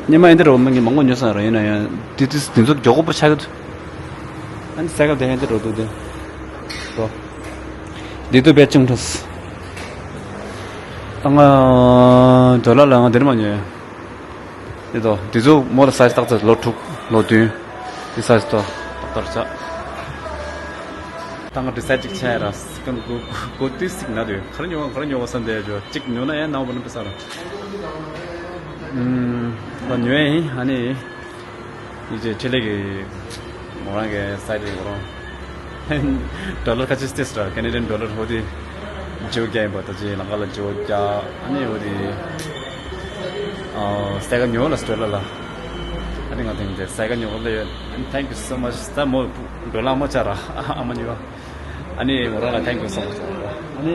སྙེ་མ་ཡིན་འདི་རོ་མ་ངས་མང་པོ་ཉོས་སོང་ར། ཡིན་ན་ཡང་འདི་དུས་འདི་ཚོ་མགྱོགས་པོ་ཆགས་ཀྱི་འདུག་ཨ་ནི་སའི་ཀལ་དེ་ཧན་འདི་རོ་འདུག་དེ། འགྲོ། འདི་དུ་བེད་ཅུང་ཐོས། ད་ང་ཌོ་ལར་ལ་ང་འདིར་མ་ཉོས། དེ་དོ། དེ་ཚོ་མོ་ལ་སའི་ཛི་བཏགས་ཚར། ལོ་དྲུག་ལོ་བདུན། དེ་སའི་ཛི་དོ་ཏག་ཏག་ཆགས། ད་ང་ཌི་སའིཌ་ཅིག་བྱས་ར། སི་ཀན་གོ་གོ་དུས་སིག་ན་དུས་ག་རེ་ཉོ་ག་རེ་ཉོ་བ་བསམ་བསྡད་ཡོད། ཅིག་ཉོ་ན་ཡང་ནང་བ་ནི་པེ་ས་ར། ཨུམ། ད་ཉོས་ཡིན། ཨ་ནི། ཡིན་ཅེ་ཆེ་ལེ་གི་མོ་རང་གི་སའི་ཛི་རེད་གོ་རང་། ཌོ་ལར་ཁ་ཆེ་སྟེ་སི་ར། ཁེ་ནེ་ཌི་ཡན་ཌོ་ལར་ཧོ་དེ་ཇོ་རྒྱ་ཡིན་པ། ད་ཅི་ལང་ཀ་ལ་ཇོ་རྒྱ། ཨ་ནི་འོ་དེ་ཨ་སའི་ཀལ་ཉོ་ལ་སི་ཊོ་ལ་ལ། ཨ་ནི་ང་དེང་དེ་སའི་ཀལ་ཉོ་ལ་ཡོད། Thank you so much. ད་མོ་ཌོ་ལར་མོ་ཅ་ར་ཨ་མ་ཉོ། ཨ་ནི་མོ་རང་ལ་thank you so much. ཨ་ནི་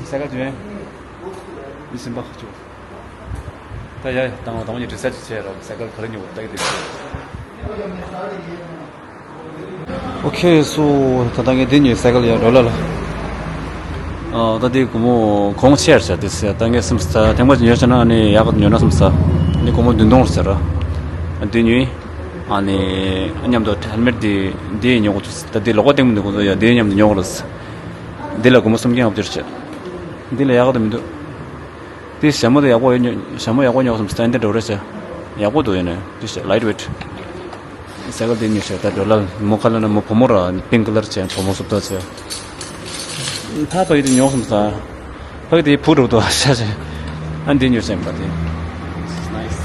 སའི་ཀལ་ཉོ་ཡིན། ཨ་ནི་སིམ་པ་ཁ་ཆུ། ད་ཡ་ཡ་དང་དང་ཉིད་དྲི་ས་ཅིག་བྱས་རོགས། སའི་ཀལ་ག་རེ་ཉོ་བ་ལྟ་གི་འདུག་ཨོ་ཁེ། སོ་ད་ལྟ་ངས་འདི་ཉོས། སའི་ཀལ་ཡ་ཌོ་ལར་ལ། ཨ་ད་འདི་སྒོར་མོ་གོང་ཆེ་ར་ཆ་དེ་སེ། ད་ངས་སེམས་ས་ཐེངས་མ་ཉོས་ཆ་ན་ཨ་ནི་ཡག་ཉོ་ན་སེམས་ས། འདི་སྒོར་མོ་བདུན་སྟོང་ར་ཆ་ར། འདི་ཉོས། ཨ་ནི་མཉམ་དུ་ཧེལ་མེཊ་འདི་འདི་ཉོ་དགོས་ཚུལ། ད་འདི་ལོགས་ཀ་སྟེང་མི་འདུག་གོ་ཚོ་ཡ། འདི་མཉམ་དུ་ཉོ་དགོས་ར། འདི་ལ་སྒོར་མོ་སུམ་བརྒྱ་ལྔ་བཅུ་ར་ཆ། འདི་ལ་ཡག་ག་དུ་མི་འདུག་དེ་ཞྭ་མོ་དེ་ཡག་པོ་ཡོད། ཉོ་ཞྭ་མོ་ཡག་པོ་ཉོ་བསམ་སྟེ་འདི་འགྲོ་རེ་བྱས། ཡག་པོ་འདུག་ཡིན་ནའི་དེ་ཞྭ་ལའིཊ་ཝེཊ། སའི་ཀལ་དེ་ཉོས་བྱས། ད་འགྲོ་ལ་མོ་ཁ་ལ་ན་མོ་བུ་མོ་ར་པིང་ཀི་ཀ་ལར་བྱས། བུ་མོ་སུབ་ཏོ་བྱས། ད་ཕ་གི་དེ་ཉོ་བསམ་ས། ཕ་གི་དེ་བུ་འགྲོ་འདུག་ཤ་བྱས། ཨ་འདི་ཉོས་བྱས་པ་དེ། Nice.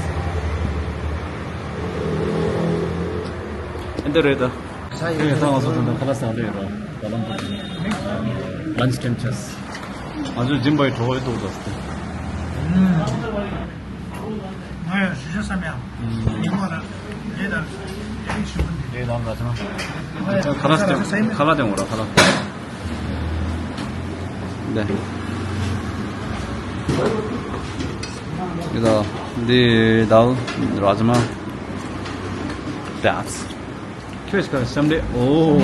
ཨ་འདི་རེད་ད། ས་ཡི་ད་ང་ཚོ་ད་ལྟ་ཁ་ལག་ཟ་འདོད་ཡོད་ར། ལ་ལམ་པོ་ལན་ཆི་ཊེམ་ཆས། ང་ཚོ་འཇིམ་པའི་གྲོགས་ཡོད་འདུག་ཟེར་ཏེ། ང་ཡང་ཞུ་ཆ་བསམ་ཡང་། ཉིན་མོ་ལ་ལས་དང་ལས་ཞུ་གི་འདུག་ལས་དང་ལ་ཆ། ཁ་ལག་སྟེང་ཁ་ལག་སྟེང་འོ་ར་ཁ་ལག་ཡིན་ད། འདི་དཱལ་རཱཇ་མ་བྱས། ཁྱོད་ཀྱི་ཤམ་འདི། ཨོ།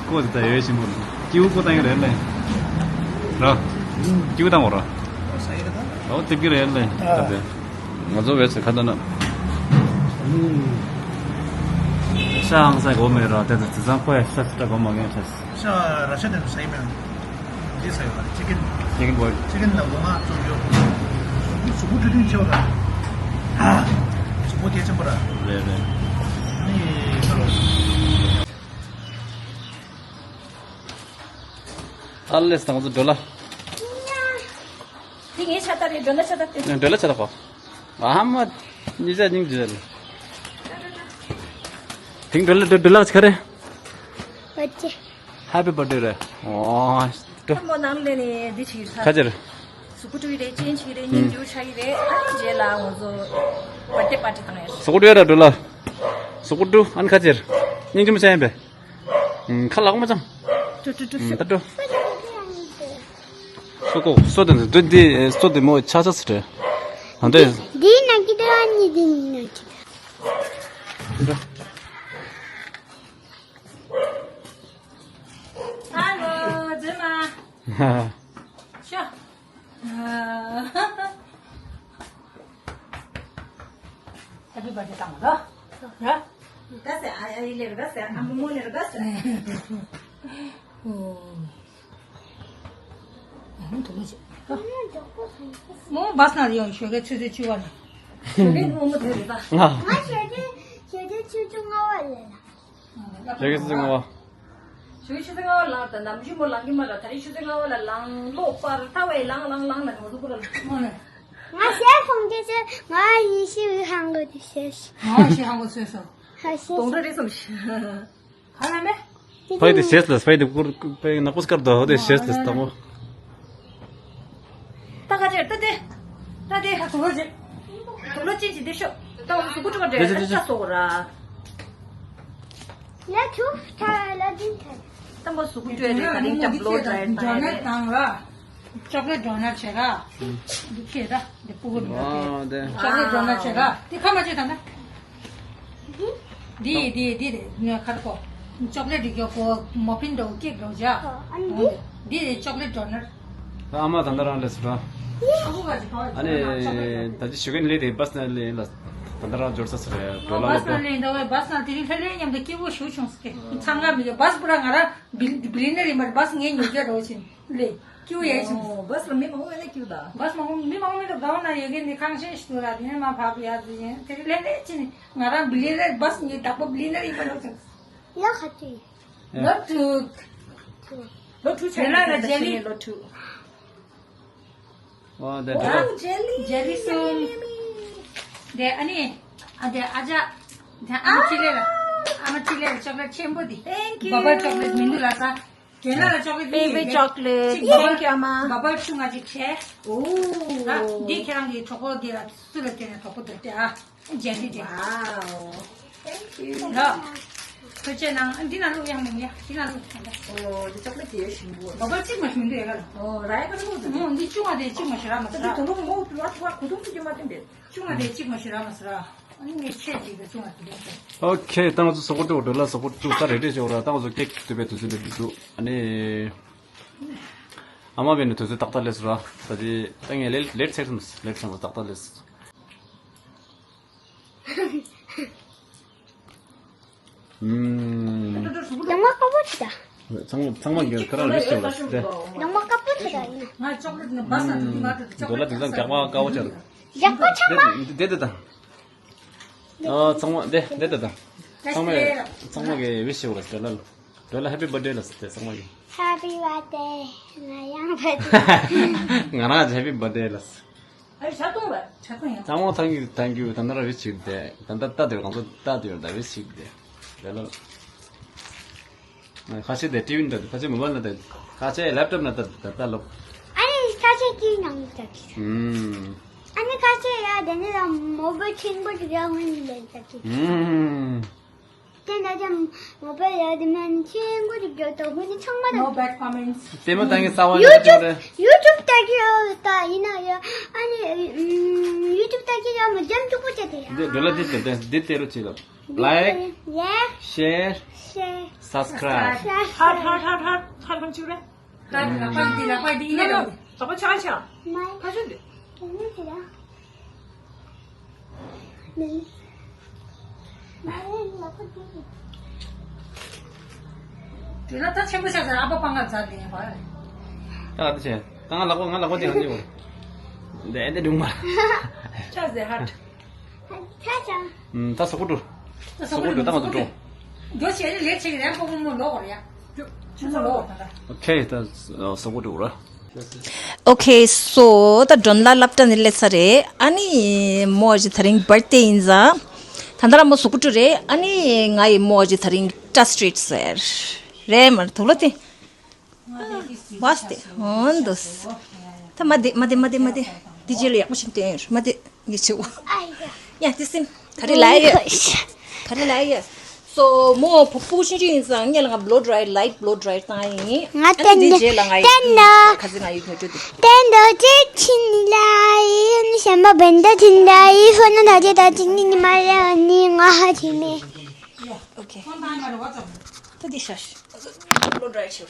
ཀོ་ཙི་ད་ཡོད་ཞིམ་པོ། ཀྱིའུ་ཀོ་བཏང་གི་རེད་ལེ། ར། ཀྱིའུ་བཏང་བ་ར། ཨོ་དེབ་ཀྱི་རེད་ལེ། ད་དེ། ང་ཚོ་བས་ཁ་ད་ན། ཤ་ཧང་སང་གོ་མེད་ར། དེ་ཚོ་དེ་ཚང་ཁོ་ཡ་ཤ་སི་ཏྲ་གོ་མ་ངན་ཤ་སི། ཤ་ར་ཤ་དེ་ཚོ་ཟ་ཡི་མེད། འདི་ཟ་ཡོད་པ་ཅི་ཀན། ཅི་ཀན་བོའི། ཅི་ཀན་ལ་འོ་མ་བཙོ་རྒྱུ། གཟུགས་པོ་གྲུ་ཐུང་ཆེ་བ་དང་། གཟུགས་པོ་གལ་ཆེན་པོ་ར། རེད་རེད། ནི་ཁ་ལོ། ཨ་ལེ་སང་ཚོ་འགྲོ་ལ། དེ་ངའི་ཤ་སྟག་རེད། འགྲོ་ལ་ཤ་སྟག་དེ། འགྲོ་ལ་ཤ་སྟག་གོ། ཨ་མ། ཉི་ཤ་སྙིང་རྗེ་རེད། དེང་འགྲོ་ལ་འགྲོ་འགྲོ་ལ་ཆ་རེད། བཅེ། Happy birthday རེད། ཨོ། འགྲོ། ཁ་མོ་ནང་ལས་ནས་འདི་ཆིག་ཁ་ཅེར། གཟུགས་པོ་བཀྲུས་རེད། སྤྱན་ཆིག་རེད། སྙིང་རྗེ་ཆགས་ཀྱི་རེད། ཨ་ནི་རྗེས་ལ་ང་ཚོ་བར་ཐི་ཌེ་པར་ཊི་བཏང་ཡ་རེད། གཟུགས་པོ་བཀྲུས་ར་འགྲོ་ལ། གཟུགས་པོ་བཀྲུས། ཨ་ནི་ཁ་ཅེར། སྙིང་རྗེ་མོ་ཆགས་ཡིན་པས། ཁ་ལག་མ་ཅང་། ཏུ་ཏུ་ཏུ་ཏུ། ད་འགྲོ། སོ་ཀོ་སོ་དེ་འདི་འདི་སོ་དེ་མོ་ཆ་ཆ་སི་རེད། ཨ་འདི། འདི་ན་གི་དོ་ཨ་ནི་འདི་ན་གི་དོ། ཧ་ལོ་རྫུན་མ། ཤོ། Happy birthday བཏང་བ་ར། ར། དགའ་སེ། ཨ་ཨ་ཡི་ལེ་ར་དགའ་སེ། ཨ་མོ་མོ་ལེ་ར་དགའ་སེ། ཨོ། ཨ་མོ་དུ་མ་ཅི། མོ་བཱས་ནང་ཡོང་། ཞོགས་ཀས་ཆུ་ཚོད་བཅུ་པ་ལ། ཞོགས་ཀས་མོ་མོ་དེ་རེད་ད། ང་ཞོགས་ཀས་ཞོགས་ཀས་ཆུ་ཚོད་ལྔ་པ་ལ་ལ། ཞོགས་ཀས་ཆུ་ཚོད་ལྔ་པ། ཞོགས་ཀས་ཆུ་ཚོད་ལྔ་པ་ལངས་དང་། ནམ་རྒྱུན་མོ་ལངས་ཀྱི་མ་རེད། ད་རེས་ཆུ་ཚོད་ལྔ་པ་ལ་ལངས། ལོག་པར་ཐ་བའི་ལངས་ལངས་ལངས་ན་ང་ཚོ་ཀུ་རེ་ལ་མོ་ནས། ང་ཞེ་ཧང་གི་ཚེ་ང་ཡི་ཤི་བའི་ཧང་གི་དུ་ཤེས་ཤི། ང་ཞེ་ཧང་གི་ཚོད་སོ། ཧ་ཤེས་གདོང་ཤི། གྲོགས་རེད་བསམ་ཤི། ག་ལ་མེ། ཕ་ཡི་དེ་ཤེས་ལ་ཕ་ཡི་དེ་ཀུར་ཕ་ཡི་ནག་པོ་སྐར་དོ་དེ་ཤེས་ལ་དང་མོ། ད་ག་ཅེར་ད་དེ། ད་དེ། ད་དུ་ལོ་ཅེ། དུ་ལོ་ཅེ་ཅི་དེ་ཤོ། ད་འོ་སུ་ཀུ་ཀྲོ་ཀ་དེ་ཅི་དེ་ཅི་ཅི། ད་སོ་ར། ལ་ཐུ་ཐ་ལ་དིན་ཐ། ད་མོ་སུ་ཀུ་ཀྲོ་དེ་ད་རིང་ཅ་བློ་ཌ་ཡེ་ཊི་ད་ཡེ་རེད། ཅོག་ལེ་ཌོ་ནཊ་བྱེད་ར། འདི་ཁྱེད་ད་འདི་སྤུ་གུ་འདི་ཨ་དེ། ཅོག་ལེ་ཌོ་ནཊ་བྱེད་ར། འདི་ཁ་མ་བྱེད་ད་ན། འདི་འདི་འདི་རེད། ངས་ཁར་གོ། ཅོག་ལེ་ཌི་གི་གོ་མོ་ཕིན་འདྲ་བོ་ཀེག་འདྲ་བོ་བྱ། ཨ་ནི་འདི། འདི་རེད་ཅོག་ལེ་ཌོ་ནཊ། ད་ཨ་མ་ད་ད་རང་ལས་སུ་ར། ཨ་ཁུ་ག་ཅི་ག་བ་ཨ་ནི་ཅོག་ལེ་ཌོ་ནཊ། ད་ཅི་ཞུ་གིན་ལས་དེ་བཱས་ན་ལས་ལ་ད་ད་རང་འབྱོར་ས་སུ་རེད་འགྲོ་ལ་ལོ་བཱས་ན་ལས་འདྲ་བའི་བཱས་ན་དེ་རིང་ལྷ་ལྷའི་མཉམ་དུ་སྐྱིད་པོ་ཞུ་བྱུང་སྐད་ཚང་ག་མི་གི་བཱས་པུ་ར་ང་ར་བི་བི་ལི་ནེ་རི་མར་བཱས་ངས་ཉོ་རྒྱུ་རོ་ཆེན། ལེ། ཀྱུ་ཡ་ཆུ། ཨོ། བཱས་ལ་མི་མང་པོ་ཡོད་ན་ཀྱུ་ད། བཱས་མང་པོ་མི་མང་པོ་མི་འདུག་དགའ་བ་ན་ཡོད་མཁན་ནི་ཁང་ཤས་ཤིག་འདུག་ར། དེ་ནས་མ་བབས་ཡ་དེ་ཡིན་དེ་ལེ་ལེ་ཅི་ནི་ང་རང་བི་ལི་ནེ་བཱས་ངའི་བདག་པོ་བི་ལི་ནེ་ཡིན་པ་ལོ་ཅིག་ལོ་ག་ཚོད་ཡིན། ལོ་དྲུག་ལོ་དྲུག་ཆགས་ཡིན་ལ་ཇེ་ལི། ལོ་དྲུག་ཨོ་དེ་འདྲ། ཇེ་ལི། ཇེ་ལི་སོང་། དེ་ཨ་ནི་ཨ་དེ་ཨ་ཅག་དེ་ཨ་མ་ཅི་ལེ་ལ། ཨ་མ་ཅི་ལེ་ལ་ཅོག་ལེ་ཊི་ཆེན་པོ་དེ། Thank you. བ་བ་ཅོག་ལེ་ཊི་མི་འདུག་ལ་ས། རྒན་ལགས་ལ་ཅོག་ལེ་ཊི་གཉིས། Baby chocolate. Thank you, ཨ་མ། བ་བ་ཆུང་ང་ཅིག་བྱས། ཨོ། ད་འདི་ཁྱེད་རང་གི་གྲོགས་པོ་འདི་ལ་སུ་ལ་བསྟན་ནས་གྲོགས་པོ་འདོད་དེ་ཨ། ཇེ་ལི་དེ། Wow. Thank you. ལ། ཁོ་ཅེ་ནང་འདི་ན་ལུག་ཡང་མི་ཡ་འདི་ན་ལུག་ཡང་། ཨོ་འདི་ཅོག་ལེ་ཊི་ཡོད་ཞིམ་པོ། བ་བ་གཅིག་མ་ཞུ་འདི་ཡ་ག་ལ། ཨོ་ར་ཡ་ག་ལ་ལུག་འདི། ཨོ་འདི་ཆུང་བ་དེ་གཅིག་མ་ཞུ་ར་མ་ད་ཟ། འདི་དུ་ལུག་མོ་བ་གུ་དུམ་སུ་ཅི་མ་བསྟན་པས། ཆུང་བ་དེ་གཅིག་མ་ཞུ་ར་མ་ཟ་ར། ཨ་ནི་ངས་ཆེད་ཅིག་གི་ཆུང་བ་དེ་ལས་ཆེ། ཨོ་ཁེ། ད་ང་ཚོ་སོག་པོ་ཀྲུག་འགྲོ་ལ། སོག་པོ་ཀྲུག་ད་རེ་རེ་ཞོག་ར། ད་ང་ཚོ་ཀེག་བཏུ་བའི་དུས་ཚོད་འདི་འདུག་ཨ་ནི་ཨ་མ་བས་ནི་དུས་ཚོད་ཏག་ཏག་ལས་སོ་ར། ད་ཅི་ད་ངས་ལེ་ལེ་ཊི་ཆེག་སོང་། ལེ་ཊི་ཆེག་སོང་ཏག་ཏག་ལས་སོ། ཨུམ། ནང་མ་དཀར་པོ་ཆེ་ད། ཚང་མ་ཚང་མ་གིས་ཁོ་རང་ལུས་ཤེས་པ་རེད། ནང་མ་དཀར་པོ་ཆེ་ད་ཡིན། ང་ཅོག་ལེ་ཊི་ནི་བཱས་ན་དུ་མ་དུ་ཅོག་ལེ་ཊི་ནི་རྒྱག་པ་དཀར་པོ་ཆེ་རེད། རྒྱག་པ་ཆགས་མ། འདི་འདི་ད། ཨ་ཚང་མ་འདི་འདི་ད་ད། ཚང་མས་ཚང་མ་གིས་ཝིཤ་ཞུ་རེད་ཟེར་ལ། རེད་ལ་ཧེ་པི་བར་ཐི་ཌེ་ལ་ཟེར་ཏེ་ཚང་མ་གིས། ཧེ་པི་བར་ཐི་ཌེ། ང་ཡང་བར་ཐི་ཌེ། ང་རང་ཧེ་པི་བར་ཐི་ཌེ་ལ་ཟེར། ཨ་ཆ་ཏོང་བ་ཆ་ཏོང་ཡང་། ཚང་མ་ཐང་གི་ཐང་གི་ད་ནི་ར་ཝིཤ་ཞུ་དེ་ད་ད་ད་དེ་རང་ཚོ་ད་དེ་ཡོད་ད་ཝིཤ་ཞུ་དེ་རེད་ལ། ཁ་ཤས་དེ་ཊི་ཝི་ནང་ལྟ། ཁ་ཤས་མོ་བཱལ་ནང་ལྟ། ཁ་ཤས་ལེབ་ཊོབ་ནང་ལྟ་ད་ལྟ་ལོ། ཨ་ནི་ཁ་ཤས་ཊི་ཝི་ནང་ལྟ་གི། ཨུམ། ཨ་ནི་ཁ་ཤས་ཡ་དེ་ནི་ལ་མོ་བཱལ་ཆེན་པོ་ཅིག་ཡ་ངོས་ནས་ལེན་ལྟ་གི། ཨུམ། དེ་འདྲ་ཅང་ངོ་པ་ཡ་དེ་མན་ཆེན་པོ་ཅིག་བརྗོད་དོ། ཧུ་ནི་ཚང་མ་དང་། No bad comments. ལྟད་མོ་ལྟ་མཁན་གསར་པ་ཡོད་ཀྱང་རེད། YouTube ལྟ་གི་ཡོད་ད་ཡིན་ན་ཡོད། ཨ་ནི་YouTube ལྟ་གི་ཡོད་མ་འཇམ་ཅུག་པོ་བྱས་ཏེ་ཡ། འདི་འགྲོ་ལ་འདི་དེ་དེ་འདི་དེ་རུ་བྱེད་ལ། Like, share, subscribe. ཧར་ཧར་ཧར་ཧར་ཧར་ཁོང་ཆུ་རེད། ད་ལག་པ་འདི་ལག་པ་འདི་ཡིན་ནོ། ལག་པ་ཆག་ཆག་ཁ་ཆུ་འདི། དེ་ལ་ད་ཆེན་པོ་ཆག་ཟེར། ཨ་ཕ་པང་ང་ཛ་ལེ་བ། ད་ཨ་ད་ཆེ། ད་ང་ལག་པ་ང་ལག་པ་དེ་ང་ཅི་བ། འདི་འདི་སྒྲུང་མ། ཆག་ཟེར་ཧར། ད་སོ་ཀུ་ཏུ། སོ་ཀུ་ཏུ་ད་ང་ཚོ་འགྲོ། འགྱོ་བྱས་ནས་ལས་བྱེད་ཀྱི་རན་པོ་པོ་མོ་ལོག་གོ་ར་ཡ། ཆུ་ཚོད་ལོག་གོ་ད་ལྟ། ཨོ་ཁེ་ད་སོ་ཀུ་ཏུ་ར། Okay, so ད་ཌོན་ལ་སློབ་གྲྭ་ནས་སླེབས་ཚར་རེད། ཨ་ནི་མོ་ཨ་ཅེ་ད་རིང་བར་ཐ་ཌེ་ཡིན་ཙང་། ད་ལྟ་ར་མོ་སོ་ཀུ་ཏུ་རེད། ཨ་ནི་ང་ཡི་མོ་ཨ་ཅེ་ད་རིང་ཊྲ་སི་ཊྲིཊ་ཟེར། རེད་མ་རེད་དུག་ལོ་དེ། བ་སྟེ་འོན་འདུག་ད་མ་དེ་མ་དེ་མ་དེ་མ་དེ། དེ་རྗེས་ལ་ཡག་པོ་ཞིག་སྟོན་ཡོད་མ་དེ་ངས་བྱེད་འོ། ཡ་དེ་སིམ་ག་རེ་ལ་ཡོད། ག་རེ་ལ་ཡོད། སོ་མོ་ཕྲུ་གུ་ཆུང་ཆུང་ཡིན་ཙང་ངས་ལ་ང་བློ་ཌ་རའི་ལའིཊ་བློ་ཌ་རའི་བཏང་ཡིན། ང་ཨ་ནི་དེ་རྗེས་ལ་ང་ཡི་ཁ་ཟི་ང་ཡི་ཐོས་ཅོ་དེ། དེ་འདོ་ཅི་ཆིན་ལ་ཡིན་ཞན་པ་བན་ད་ཆིན་ལ་ཡིན་ཧོ་ན་ད་ཅི་ད་ཅི་ནི་ནི་མ་རེ་ནི་ང་ཧ་ཆི་མེ། ཨོ་ཁེ། ད་དེ་ཤ་ཤ་བློ་ཌ་རའི་ཆེ།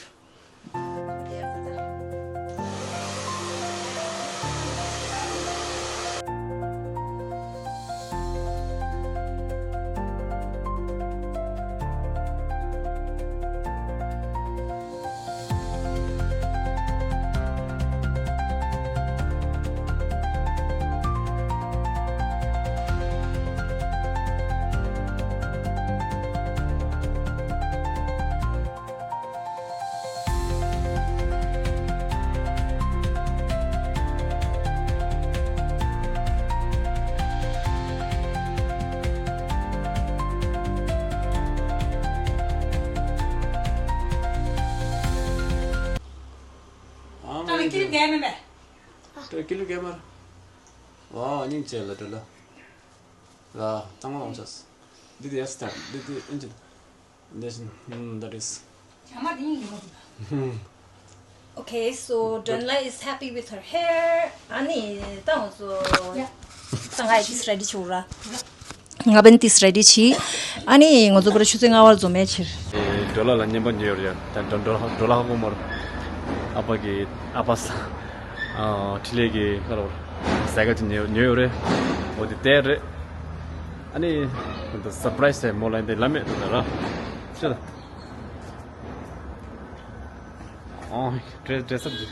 ད་ལ་ཀིལ་རྒན་མེད་པས། ད་ཀིལ་རྒན་མར། ཝའོ་སྙིང་རྗེ་ལ་འགྲོ་ལ། ལ་གཙང་མ་འོང་ཤག་འདི་དེ་ཡ་སི་ཐར་འདི་དེ་ཨིན་ཇི། འདི་ཤིན་ཧུམ་that is. ཇ་མ་དེ་ཡིན་གྱི་མ་འདུག་ད། ཧུམ། Okay, so Donla is happy with her hair. ཨ་ནི་ད་ང་ཚོ་ད་ང་ཡི་ཏིས་རེ་ཌི་བྱེད་ར། ང་བན་ཏིས་རེ་ཌི་བྱེད། ཨ་ནི་ང་ཚོ་བར་ཆུ་ཚོད་ལྔ་བར་འཛོམས་མེད་ཕྱིར། ཌོ་ལར་ལ་བརྙན་པ་ཉོས་ཡོད་རེད་ཡ། ད་ཌོ་ཌོ་ཌོ་ལར་ཧ་གོ་མོར། ཨ་ཕ་གི་ཨ་ཕ་ས། ཨ་འཕྲིན་ལས་ཀྱི་ཁ་ལོར་ཟས་ག་ཅིག་ཉོས་ཉོས་ཡོད་རེད། འོ་དེ་དེ་རེད། ཨ་ནི་ད་སར་པ་རའི་སི་མོ་ལ་འདི་ལ་མེད་ད་ར། ཅི་ད། ཨོ་ཌེ་ཌེ་སི་ཨབ་འདི།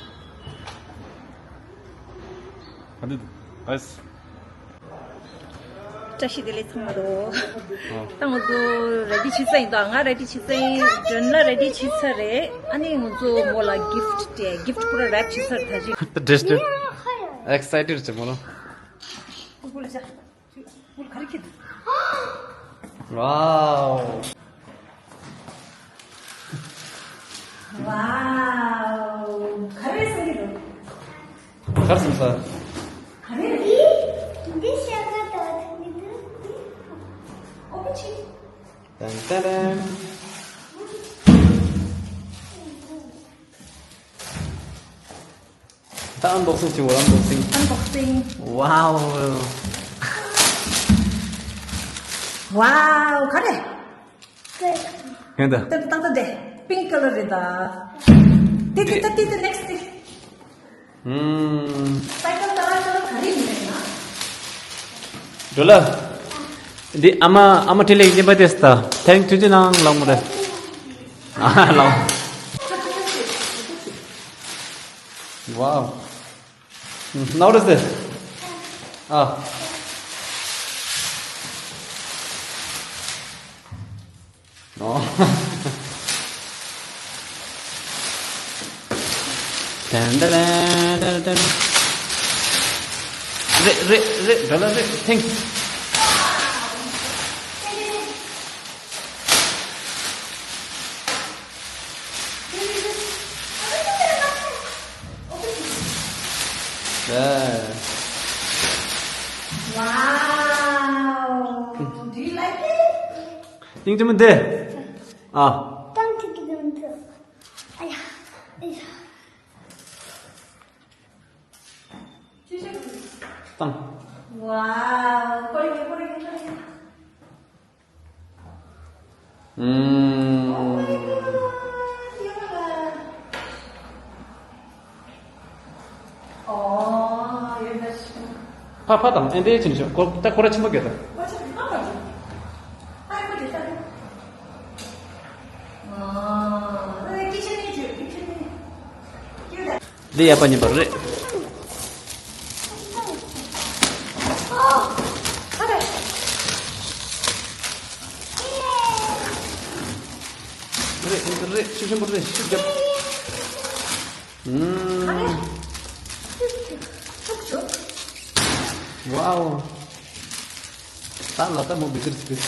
ཨ་འདི་ཨ་སི། བཀྲ་ཤིས་བདེ་ལེགས་ཚང་མ་ལོ། ད་ང་ཚོ་རེ་ཌི་བྱེད་ས་ཡིན་ད། ང་རེ་ཌི་བྱེད་ས་ཡིན། ཌོན་ལ་རེ་ཌི་བྱེད་ཚར་རེད། ཨ་ནི་ང་ཚོ་མོ་ལ་གིཕ་ཊི་སྤྲད། གིཕ་ཊི་པུ་ར་རེབ་བྱེད་ཚར་ད་ཅི། ད་ཌེ་སི་ཊི་ཨེག་སའི་ཊེཌ་བྱེད་མོ་ལ། ཀུ་ཀུ་ལ་ཅག་ཀུ་ཀུ་ལ་ག་རེ་ཁྱེར་འདུག་ཝའོ། ཝའོ། ག་རེ་ཟེར་གྱི་འདུག་གར་སོང་ས། ག་རེ་རེད། འདི་ཤ་ཁ་དང་ཐུག་གི་འདུག་ཨོ་པན་བྱེད། ཏན་ཏན་ཏན། ད་ཨན་བོག་སིང་བྱེད་འོ། ཨན་བོག་སིང་། ཨན་བོག་སིང་། ཝའོ། ཝའོ། ག་རེ། ཧེ་ད། ད་ད་ད་དེ་པིང་ཀ་ལར་རེད་ད། དེ་དེ་ད་དེ་དེ་ནེག་སི་ཊི་དེ། ཨུམ། སའི་ཀལ་ཀ་ལར་ཀ་ལར་ག་རེ་ཡིན་ན། འགྲོ་ལ། འདི་ཨ་མ་ཨ་མ་འཕྲིན་ལས་ཀྱི་བརྙན་པར་ཏེ་སི་ད་ཐེངས་ཐུགས་རྗེ་གནང་ལགས་མོ་རེད། ཨ་ལགས། ཝའོ། Now what is this? Ah. No. ཏན་ཏན་ཏན་ཏན། རེད་རེད་རེད། ཌོ་ལར་རེད། ཐེངས། Wow. Do you like it? སྙིང་རྗེ་མོ་དེ། ཨ། ཏང་ཐིག་གི་དོན་དུ། ཨ་ཡ། ཨ་ཡ། བཏང་། ཝའོ། ཁོ་རེ་ཁོ་རེ་ཁོ་རེ། ཨུམ། ཕ་ཕ་དང་ཨེ་འདྲའི་ཆེན་ཆུང་ཁོ་ད་ཁོ་ར་ཆེན་པོ་གྱོད་ད། འདི་ཡག་པ་ཉན་པ་རེད། རེད་རེད། ཤུགས་ཆེན་པོ་རེད། ཤུགས་རྒྱབ། ཨུམ། ཝའོ། ད་ལ་ད་མོ་བི་ཟིར་ཟིར།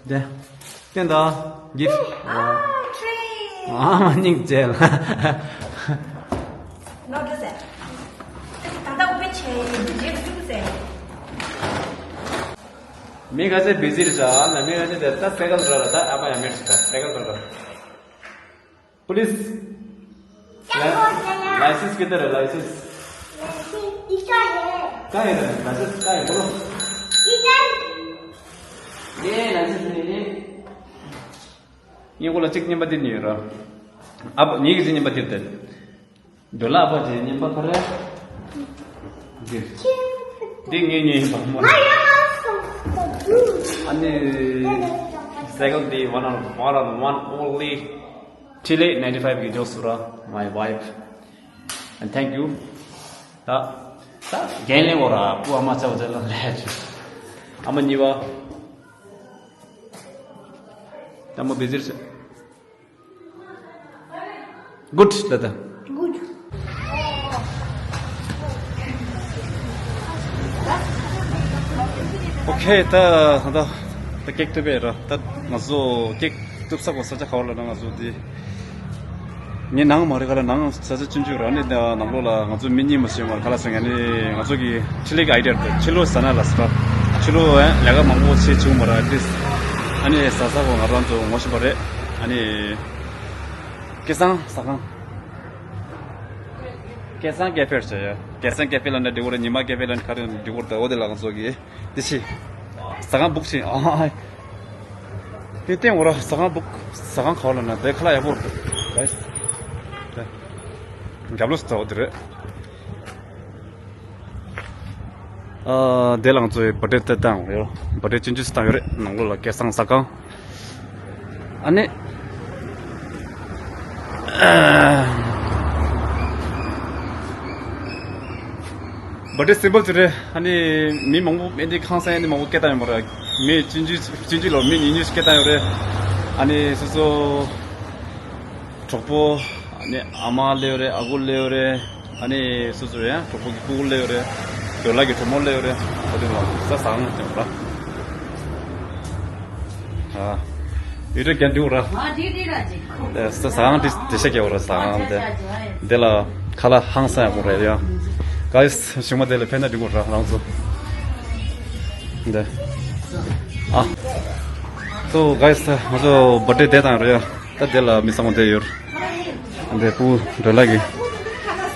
དེ། སྟོན་དང་། གིཕ། ཨ། ཁྲེ། ཨ་མ་སྙིང་རྗེ་ལ། ནོར་འདུག་ཟེར། ད་ལྟ་འུ་པེ་ཆེ་ཡིན་འདུག་རྗེས་སུ་ཟེར། མི་ག་ཚད་བི་ཟི་རེད་ཤག་ལ། མི་ག་ཚད་དེ་ད་སེ་ཀལ་ར་ལ་ད་ཨ་པ་ཡ་མེད་ཤག་སེ་ཀལ་ར་ལ། police. Licence किधर है, licence? Licence इधर है। कहाँ है लाइसेंस? कहाँ है, बोलो। इधर। ये लाइसेंस नहीं है। ये को लचिक नहीं बदलनी है। अब नहीं किसी ने बदलते। ཌོ་ལར་ཨ་ཕ་ཅེ་རྙིང་པ་ཁ་རེ། འདི་འདི་ངའི་ཉོས་ཡིན་པ་མ་རེད། ཨ་ནི་སེ་ཀལ་འདི་one on one on one only. ཁྲི་ལེ་ninety five གི་འཇོག་སུ་ར། My wife and thank you. ད་ད་རྒན་ལེན་འོ་ར་བུ་ཨ་མ་ཚ་བ་ཚ་ལ་ལས་ཆུ་ཨ་མ་གཉིས་པ། ད་མོ་བི་ཟིར་ཆ། Good ལ་ད། Good. Okay ད་ད་ད་ཀེག་གཏུབ་པའི་ར། ད་ང་ཚོ་ཀེག་གཏུབ་ས་གོ་ས་ཆ་ག་བ་ལ་ན་ང་ཚོ་དེ་ངའི་ནང་མ་རེད་ག་ལ། ནང་ས་ཆ་ཆུང་ཆུང་ར། ནི་ད་ནང་ལོགས་ལ་ང་ཚོ་མི་གཉིས་མ་ཞིག་མ་རེད་ག་ལ་ཟེར། ང་ནི་ང་ཚོ་གི་ཕྱི་ལོགས་ཀྱི་ཨའི་ཌི་ཡ་རེད། ཕྱི་ལོགས་ཟ་ན་ལ་ས་ཕྱི་ལོགས་ལས་ཀ་མང་པོ་བྱེད་བྱུང་མ་རེད། ཨ་ཏིས་ཨ་ནི་ཟ་ས་གོ་ང་རང་ཚོ་ངོ་ཤེས་པ་རེད། ཨ་ནི། སྐལ་བཟང་ཟ་ཁང་། སྐལ་བཟང་ཀེ་ཧྥེ་ཟེར་ཡ། སྐལ་བཟང་ཀེ་ཧྥེ་ལ་འདྲ་འགྲིག་གི་རེད། ཉི་མ་ཀེ་ཧྥེ་ལ་ག་རེ་འགྲིག་གི་རེད། འོ་དེ་ལ་ང་ཚོ་གི་དེ་ཆི། ཟ་ཁང་བུག་ཆི། ཨ་ཧ། དེ་སྟེང་འོ་ར་ཟ་ཁང་བུག་ཟ་ཁང་ག་བ་ལ་ན་དེ་ཁ་ལག་ཡག་པོ་རེད། རེད། རྒྱབ་ལོགས་སུ་འོ་དེ་རེད། ཨ། དེ་ལ་ང་ཚོའི་བར་ཐི་ཌེ་དེ་བཏང་ཡོད། བར་ཐི་ཌེ་ཆུང་ཆུང་ཞིག་བཏང་ཡོད་རེད། ནང་ལོགས་ལ་སྐལ་བཟང་ཟ་ཁང་། ཨ་ནི། ཨ། བར་ཐི་ཌེ་སིམ་པལ་ཅིག་རེད། ཨ་ནི་མི་མང་པོ་མི་འདི་ཁང་སང་ཡ་འདི་མང་པོ་སྐད་བཏང་ཡོད་མ་རེད། མི་ཆུང་ཆུང་ཆུང་ཆུང་ལོ་མི་ཉུང་ཉུང་ཞིག་སྐད་བཏང་ཡོད་རེད། ཨ་ནི་སོ་སོ། གྲོགས་པོ། ཨ་ནི་ཨ་མ་སླེབས་ཡོད་རེད། ཨ་ཁུ་སླེབས་ཡོད་རེད། ཨ་ནི་སོ་སོ་ཡང་གྲོགས་པོ་གི་ཕྲུ་གུ་སླེབས་ཡོད་རེད། ཌོ་ལར་གི་གྲོགས་མོ་སླེབས་ཡོད་རེད། ཨ་དེ་ལ་ས་ཟ་ཁང་ཅན་པ་ར། ཨ། ཡུལ་གྲུ་རྒྱན་འདུག་ར། ཨ་དེ་དེ་ར་ཅིག་ས་ཟ་ཁང་དེ་དེ་ཤ་རྒྱག་ར་ཟ་ཁང་དེ། དེ་ལ་ཁ་ལག་ཧང་སང་ཡག་པོ་རེད་ཡ། ག་ཡི་ཞུགས་མ་དེ་ལ་ཕན་ན་འགྲིག་གོ་ར་རང་ཚོ། འདི། ཨ། So guys ང་ཚོ་བར་ཐི་ཌེ་དེ་བཏང་རེད་ཡ། ད་དེ་ལ་མི་ཚང་མ་བསྡད་ཡོད། འདི་ཕྲུ་གུ་ཌོ་ལར་གི།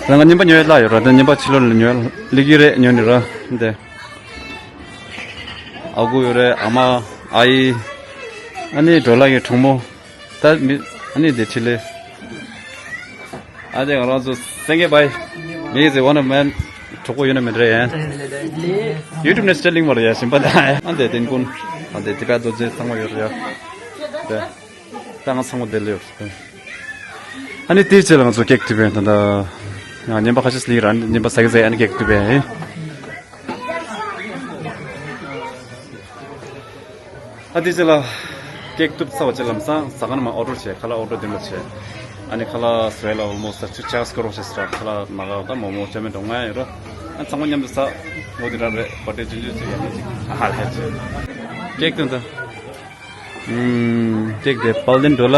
ད་ང་རྔན་པ་ཉོས་ལ་ཡོད་ར། ད་རྔན་པ་ཕྱི་ལོགས་ལ་ཉོས་ལི་གི་རེད་ཉོས་ནི་ར། འདི། ཨ་ཁུ་ཡོད་རེད། ཨ་མ། ཨ་ཡེ། ཨ་ནི་ཌོ་ལར་གི་གྲོགས་མོ། ད་མི་ཨ་ནི་འདི་ཕྲི་ལེ། ཨ་དེ་ང་རང་ཚོ་སེང་གེ་བྷའི། མི་ཟེར་བ་ན་མན། གྲོགས་པོ་ཡོད་ན་མི་འདྲ་ཡ། ཡུ་ཊུབ་ནས་སྤྲད་ལིང་མ་རེད་ཡ། ཞིམ་པ་ད། ཨ་འདི་དེན་ཀུན། ཨ་འདི་དེ་པད་རྡོ་རྗེ་ཚང་མ་ཡོད་རེད་ཡ། དེ། ད་ང་ཚང་མ་དེ་ལ་ཡོད། ཨ་ནི་དེའི་རྗེས་ལ་ང་ཚོ་ཀེག་གཏུབ་པས་ད་ད། ང་རྔན་པ་ཁ་ཤས་ལིང་ར། རྔན་པ་ཟ་གི་ཟ་ཨ་ནི་ཀེག་གཏུབ་པས། ཨ་དེ་རྗེས་ལ་ཀེག་གཏུབ་ཚར་བ་རྗེས་ལམ་སང་ཟ་ཁང་ནས་མར་ཨོ་ཌར་བྱས། ཁ་ལག་ཨོ་ཌར་དེ་འདྲ་བྱས། ཨ་ནི་ཁ་ལག་ཟས་ལ་ཨོལ་མོ་སི་ཊི་ཆ་སྐོར་བ་བྱས་ཟེར། ཁ་ལག་མ་ག་ད་མོ་མོ་ཅོ་མེ་འགྲོ་ང་ཡོད་ར། ཨ་ཚང་མ་མཉམ་དུ་ཟ། ལོ་དེ་རང་རེད། བར་ཐི་ཌེ་ཆུང་ཆུང་ཅིག་ཡོད་ན་ཅིག་ཨ་ཧ་ལས་ཅིག་ཀེག་དང་ད། ཨུམ། ཀེག་དེ་པལ་ལིན་ཌོ་ལར།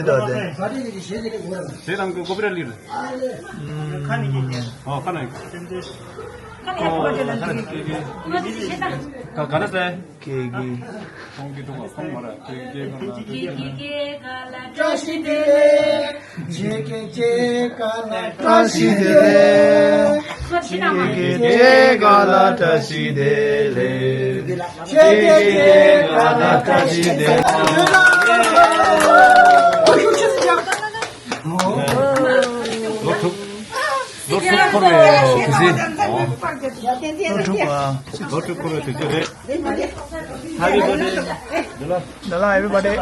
ཅི་དང་ལྡན། ཞེས་དང་གི་གོ་པི་ར་ལིར། ཨོ་ཁ་ནས། ཁ་ནས། ག་ག་ལ་ཟེར། ཀེ་ཀེ། ཁོང་གི་ཐོག་ལ་ཁོང་མ་ར་ཀེ་ཀེ་ག་ལ། ཀེ་ཀེ་ག་ལ་བཀྲ་ཤིས་བདེ་ལེགས། ཀེ་ཀེ་ག་ལ་བཀྲ་ཤིས་བདེ་ལེགས། ཀེ་ཀེ་ག་ལ་བཀྲ་ཤིས་བདེ་ལེགས། ཀེ་ཀེ་ག་ལ་བཀྲ་ཤིས་བདེ་ལེགས། ལོ་དྲུག་ལོ་དྲུག་འཁོར་བའི་དུས་ཚིགས། ལོ་དྲུག་ཨ། ལོ་དྲུག་འཁོར་བའི་དུས་ཚིགས་རེད། Happy birthday. ལ་ལ་everybody།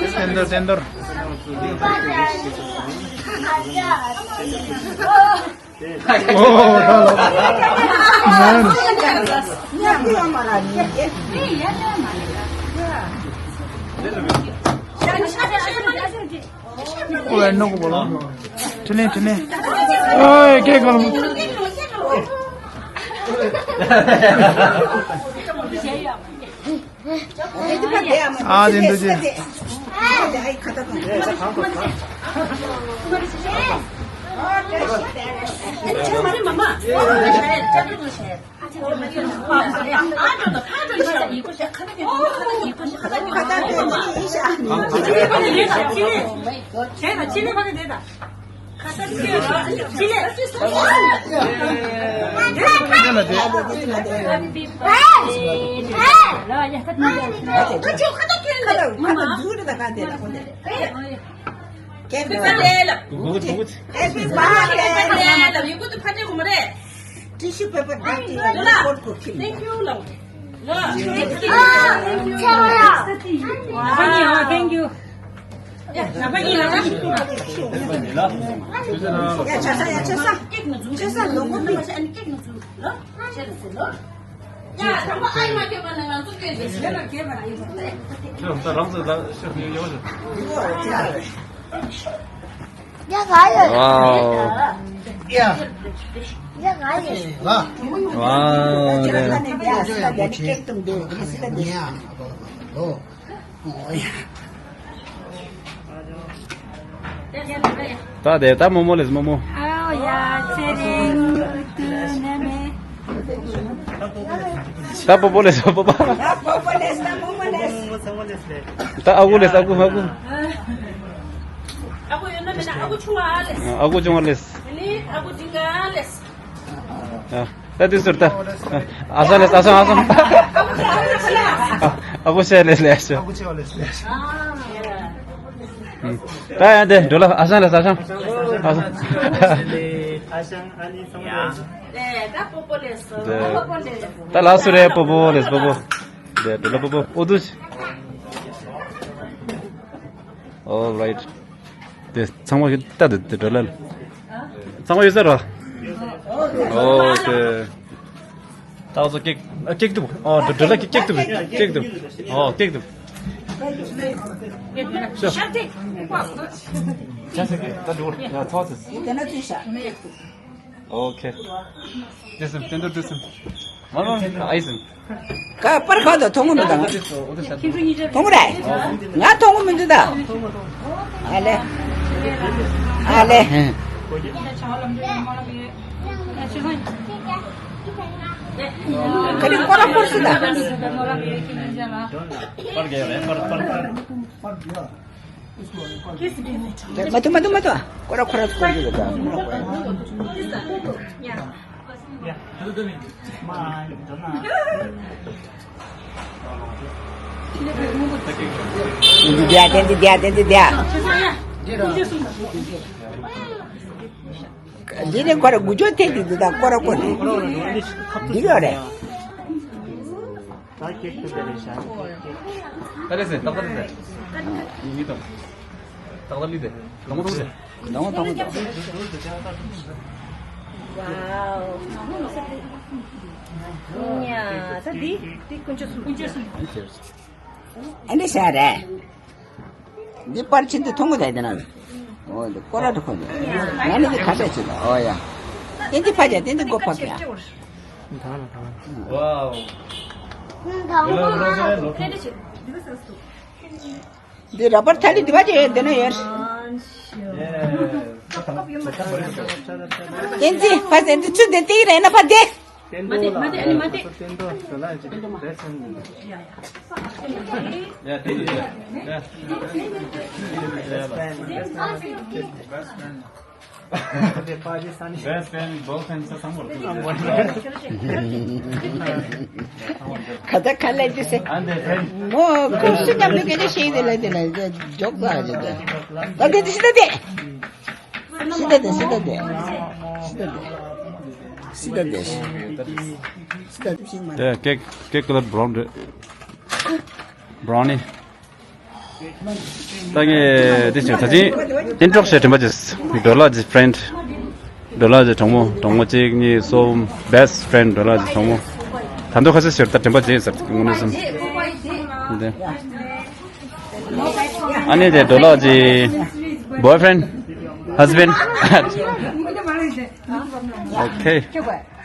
བསྟན་རྡོར་བསྟན་རྡོར། ཨོ་ད་ལོ། ཨོ་ཨེ་ནོ་གོ་བོ་ལོ། ཁྲི་ལེན་ཁྲི་ལེན། ཨོ་ཨེ་ཀེ་གོ་ལོ། ཨ་དེ་འདུག་ཅེས། Thank you. ཡ་ག་ཡོད། ཡ་ག་ཡོད། ཡ་ག་ཡོད། ཝའོ། ཝའོ། ཡ་ག་ཡོད། ཡ་ག་ཡོད། ད་དེ་ད་རྨོ་མོ་ལེས་རྨོ་མོ། ཨའོ་ཡ་ཚེ་རིང་དུ་ནེ་མེ། ད་པོ་པོ་ལེས་པོ་པོ། ད་པོ་པོ་ལེས་ད་རྨོ་མོ་ལེས། ད་ཨ་ཁུ་ལེས་ཨ་ཁུ་ཨ་ཁུ། ཨ་ཁུ་ཡོད་ན་མེད་ན་ཨ་ཁུ་ཆུང་བ་ལེས། ཨ་ཁུ་ཆུང་བ་ལེས། ཨ་ནི་ཨ་ཁུ་འབྲིང་ག་ལེས། ད་དུས་ཟུར་ད། ཨ་ས་ལེ་ཨ་ས་ཨ་ས། ཨ་ཁུ་ཤ་ལེ་ལེ་ཤ། ད་ཡང་དེ་འགྲོ་ལ་ཨ་ཞང་ལེ་ཨ་ཞང་། ཨ་ཞང་། ད་ལ་སུ་རེ་པོ་པོ་ལེ་པོ་པོ། དེ་འགྲོ་ལ་པོ་པོ་ཨོ་དུ། All right. དེ་ཚང་མ་ཡོད་ད་དེ་དེ་འགྲོ་ལ། ཚང་མ་ཡོད་ས་ར། ཨོ་ཁེ། ད་ཚོ་ཀེག་ཀེག་ཏུ། ཨོ་འགྲོ་ལ་ཀེག་ཀེག་ཏུ་ཀེག་ཏུ། ཨོ་ཀེག་ཏུ། ཤོ། ཅ་ས་ཀེ་ད་འགྲོ་ཡ་ཚོ་ཚོ། ཨོ་ཁེ། དེ་སམ་ཏན་ཏོ་དེ་སམ། མ་མ་ཨའི་སམ། ཀ་པར་ཁ་དོ་མཐོང་གི་མི་འདུག་མཐོང་གི་རེད། ང་མཐོང་གི་མི་འདུག་ད། ཨ་ལེ། ཨ་ལེ། ཁ་རི་ཀོ་ར་ཀོར་སི་ད། པར་ག་རེད་པར་པར་པར། མ་ཐུ་མ་ཐུ་མ་ཐུ། ཁོ་ར་ཁོ་ར་ཁོ་ར་ཁོ་ར། འདི་འདི་འདི་འདི་འདི་འདི་འདི། འདི་ནི་ཁོ་ར་དགུ་ཅོ་ཐེ་འདི་འདི་དང་ཁོ་ར་ཁོ་ནི། འདི་ལོ་རེད། ལོང་ཏོང་ཏོ། ཝའོ། ཡ་ད་འདི་འདི་དཀོན་མཆོག་གསུམ། དཀོན་མཆོག་གསུམ། ཨ་འདི་ཤ་རེད། འདི་པར་ཕྱིན་ཏེ་མཐོང་གི་ད་དེ་ན། ཨོ་འདི་ཀོ་ར་ཏོ་ཁོ་འདི། ང་ནི་འདི་ཁ་བྲལ་ཕྱིན་ད་ཨོ་ཡ། དེ་འདི་ཕ་ཇ་དེ་འདི་མགོ་ཕ་ཕྱ། ཝའོ། འདི་ར་པར་ཐ་ལི་འདི་བ་ཅེ་འདི་ན་ཡོད། བསྟན་འཛིན་ཕ་བསྟན་འཛིན་ཚུལ་འདི་ཏིག་རེད་ན་ཕ་བདེ། མ་དེ་མ་དེ་ཨ་ནི་མ་དེ། Best friend, boyfriend ས་སང་བར་དུ། ཁ་ད་ཁ་ལས་ཀྱི་སེ། ཨ་འདི་ཕན། མོ་ཁོ་སུ་ནམ་དུ་གེ་ཤེས་དེ་ལ་དེ་ལ་འཇོག་པ་རེད་དེ། ད་དེ་དེ་ཤི་ད་དེ། ཤི་ད་དེ་ཤི་ད་དེ། ཤི་ད་དེ། ཤི་ད་དེ། ཤི་ད་དེ། ཤི་ད་དེ། དེ་ཀེག་ཀེག་ཀ་ལར་བྷ་རའུན་རེད། བྷ་རའུ་ནི། ད་ངས་འདི་བྱས་ད་ཅི་ཨིན་ཊྲོ་ཌག་ཤན་དྲན་པ་བྱེད། ཌོ་ལར་གྱི་ཕྲེན་ཌོ་ལར་གྱི་གྲོགས་མོ། གྲོགས་མོ་གཅིག་གཉིས་གསུམ། བེ་སི་ཊི་ཕྲེན་ཌོ་ལར་གྱི་གྲོགས་མོ། ད་འདོད་ཁ་ཤས་ཤིག་ད་དྲན་པ་བྱེད་ཟེར་དངོས་གནས་སམ། འདི། ཨ་ནི་དེ་ཌོ་ལར་གྱི་བོའི་ཕྲེན་ཌི། ཧ་སི་བྷེན་ཌི། ཨོ་ཁེ།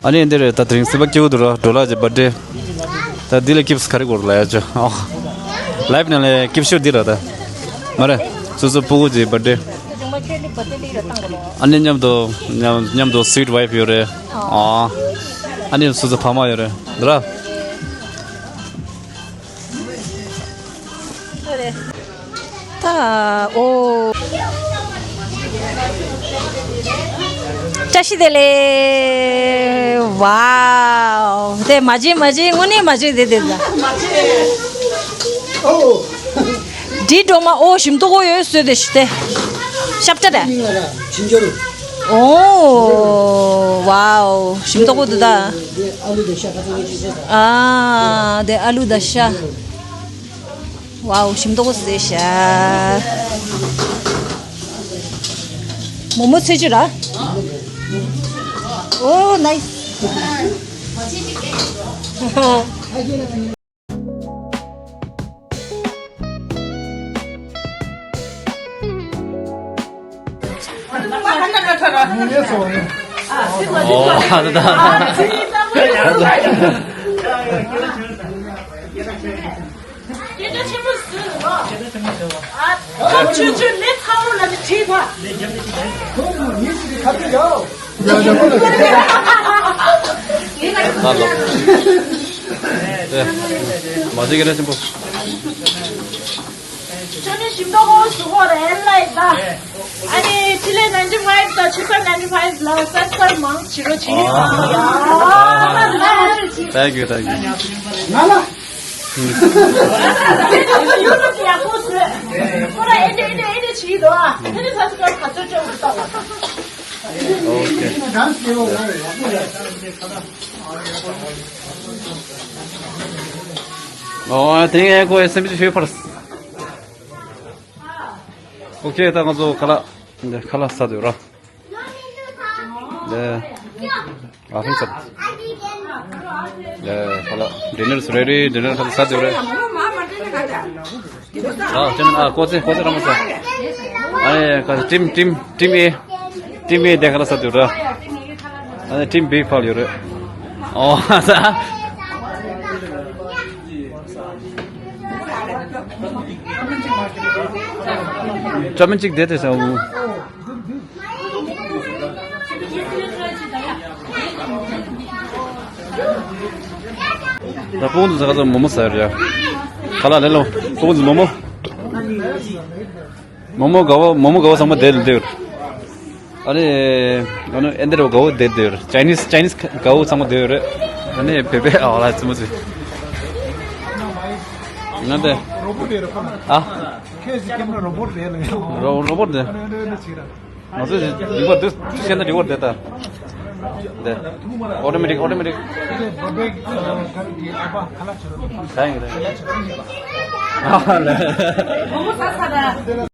ཨ་ནི་འདིར་ད་དེ་རིང་སྲིད་པ་སྐྱིད་པོ་འདུག་ར། ཌོ་ལར་གྱི་བར་ཐི་ཌེ། ད་འདི་ལ་སྐྱིབས་ག་རེ་དགོས་ར་ལ་ཡ་ཅོ། ཨོ། ལའིབ་ནང་ལ་སྐྱིབས་ཤོད་འདི་ར་ད། མ་རེད། སོ་སོ་སྤུ་གུ་གྱི་བར་ཐི་ཌེ། ཨ་ནི་མཉམ་དུ་མཉམ་མཉམ་དུ་སུའིཊ་ཝའིཕ་ཡོད་རེད། ཨོ། ཨ་ནི་སོ་སོ་ཕ་མ་ཡོད་རེད་འདི་ར། ད་ཨོ། བཀྲ་ཤིས་བདེ་ལེགས། ཝའོ། དེ་མ་བྱིན་མ་བྱིན་དངོས་གནས་མ་བྱིན་དེ་དེ་ལ། འདི་སྒྲོལ་མ་ཨོ་ཞིམ་མདོག་ཨོ་ཡོད་སོས་དེ་ཞུ་དེ། ཤབ་ཏྲ་རེད། ཨོ། ཝའོ། ཞིམ་མདོག་ཨོ་དེ་ད། ཨ་དེ་ཨ་ལུ་ད་ཤ། ཝའོ་ཞིམ་མདོག་ཟེར་ཤ། མོག་མོག་ཚོས་ཅི་ར། ཨོ་ནའིས། ཨོ། ད་ད། སྐད་ཆ་ཆེན་པོ་ཟེར་རོ། ཨ་ཁ་ཆུ་ཆུ་ལས་ཚ་བོ་ལ་ནི་བྲིས་པ། ཁོང་གི་མི་ཞིག་གི་ཁ་ཆུ་ཡོད། ཡ་ཡ་ཁོ་ལ་ཁ་ཆུ་ཡོད། ད་ལོ། ཨེ། མ་བྱེད་ཀྱི་རེད་ཆེན་པོ། ཅོ་ནི་ཞིམ་མདོག་ཧོ་སུ་ཧོ་རེ་ཨེན་ལ་ཡི་ད། ཨ་ནི་ཆི་ལེ་ནན་ཊི་ཕའིབ་དང་ཆུ་ཚོད་ནན་ཊི་ཕའིབ་ལ་སར་སར་མང་ཆི་རོ་ཆི་ཡོད། Thank you, thank you. ང་ལ། ཡུ་ཊུབ་ཡག་པོ་བཟོས། ཁོ་ར་ཨེ་འདྲ་ཨེ་འདྲ་ཨེ་འདྲ་བྱེད་འདུག་ཨ། ཨེ་འདྲ་ས་སུ་ཀ་ག་ཚོད་ཅོག་འདུག་ཨ། ཨོ་ཁེ། ཨོ་དེ་ངས་ཁོ་ཡི་སེམས་ཤུགས་ཕར། ཨོ་ཁེ། ད་ང་ཚོ་ཁ་ལག་ཁ་ལག་ཟ་འདོད་ར། ལེ། ཨ་ཧིན་སར། ལེ། ཁ་ལག་ཌི་ནར་སི་རེ་ཌི། ཌི་ནར་ཁ་ལག་ཟ་འདོད་རེད། ཨ་ཅན་ཨ་ཀོ་ཙེ་ཀོ་ཙེ་ར་མ་ཟ། ཨ་ནི་ཁ་ཊིམ་ཊིམ་ཊིམ་ཨེ། ཊིམ་ཨེ་དེ་ཁ་ལག་ཟ་འདོད་ར། ཨ་ནི་ཊིམ་བི་ཕར་ཡོད་རེད། ཨོ་ཟ། ཅ་མིན་གཅིག་དེ་དེ་ཟ་འུ། ད་སྤུན་ཚོ་ཟ་ག་ཚོ་མོག་མོག་ཟ་རེད་ཡ། ཁ་ལག་ལེ་ལོ། སྤུན་ཚོ་མོག་མོག་མོག་མོག་དགའ་བོ་མོག་མོག་དགའ་བོ་ཚང་མ་དེ་ལ་འདུག་ཨ་ནི། ཨ་ནི་ཨེ་འདྲ་དགའ་བོ་དེ་འདུག་ཅའི་ནིས་ཅའི་ནིས་དགའ་བོ་ཚང་མ་དེ་རེད། ཨ་ནི་བོད་པའི་ཨ་ལ་ཙི་མོ་ཚོས། ང་དེ། རོ་པོ་དེ་རེད་ཁོ་ན། ཨ། ཁྱེད་ཀྱི་ཁྱེད་ན་རོ་པོ་དེ་ལ་ཡང་། རོ་རོ་པོ་དེ། ཨ་ནི་ཨ་ནི་ཨ་ནི་ཅིག་ར། ང་ཚོ་རིག་པ་འདི་ཤེས་ན་རིག་པ་འདི་ལྟ། འདི་ཨོ་ཏོ་མེ་ཊིག་ཨོ་ཏོ་མེ་ཊིག་ད་ཡིན་གི་རེད།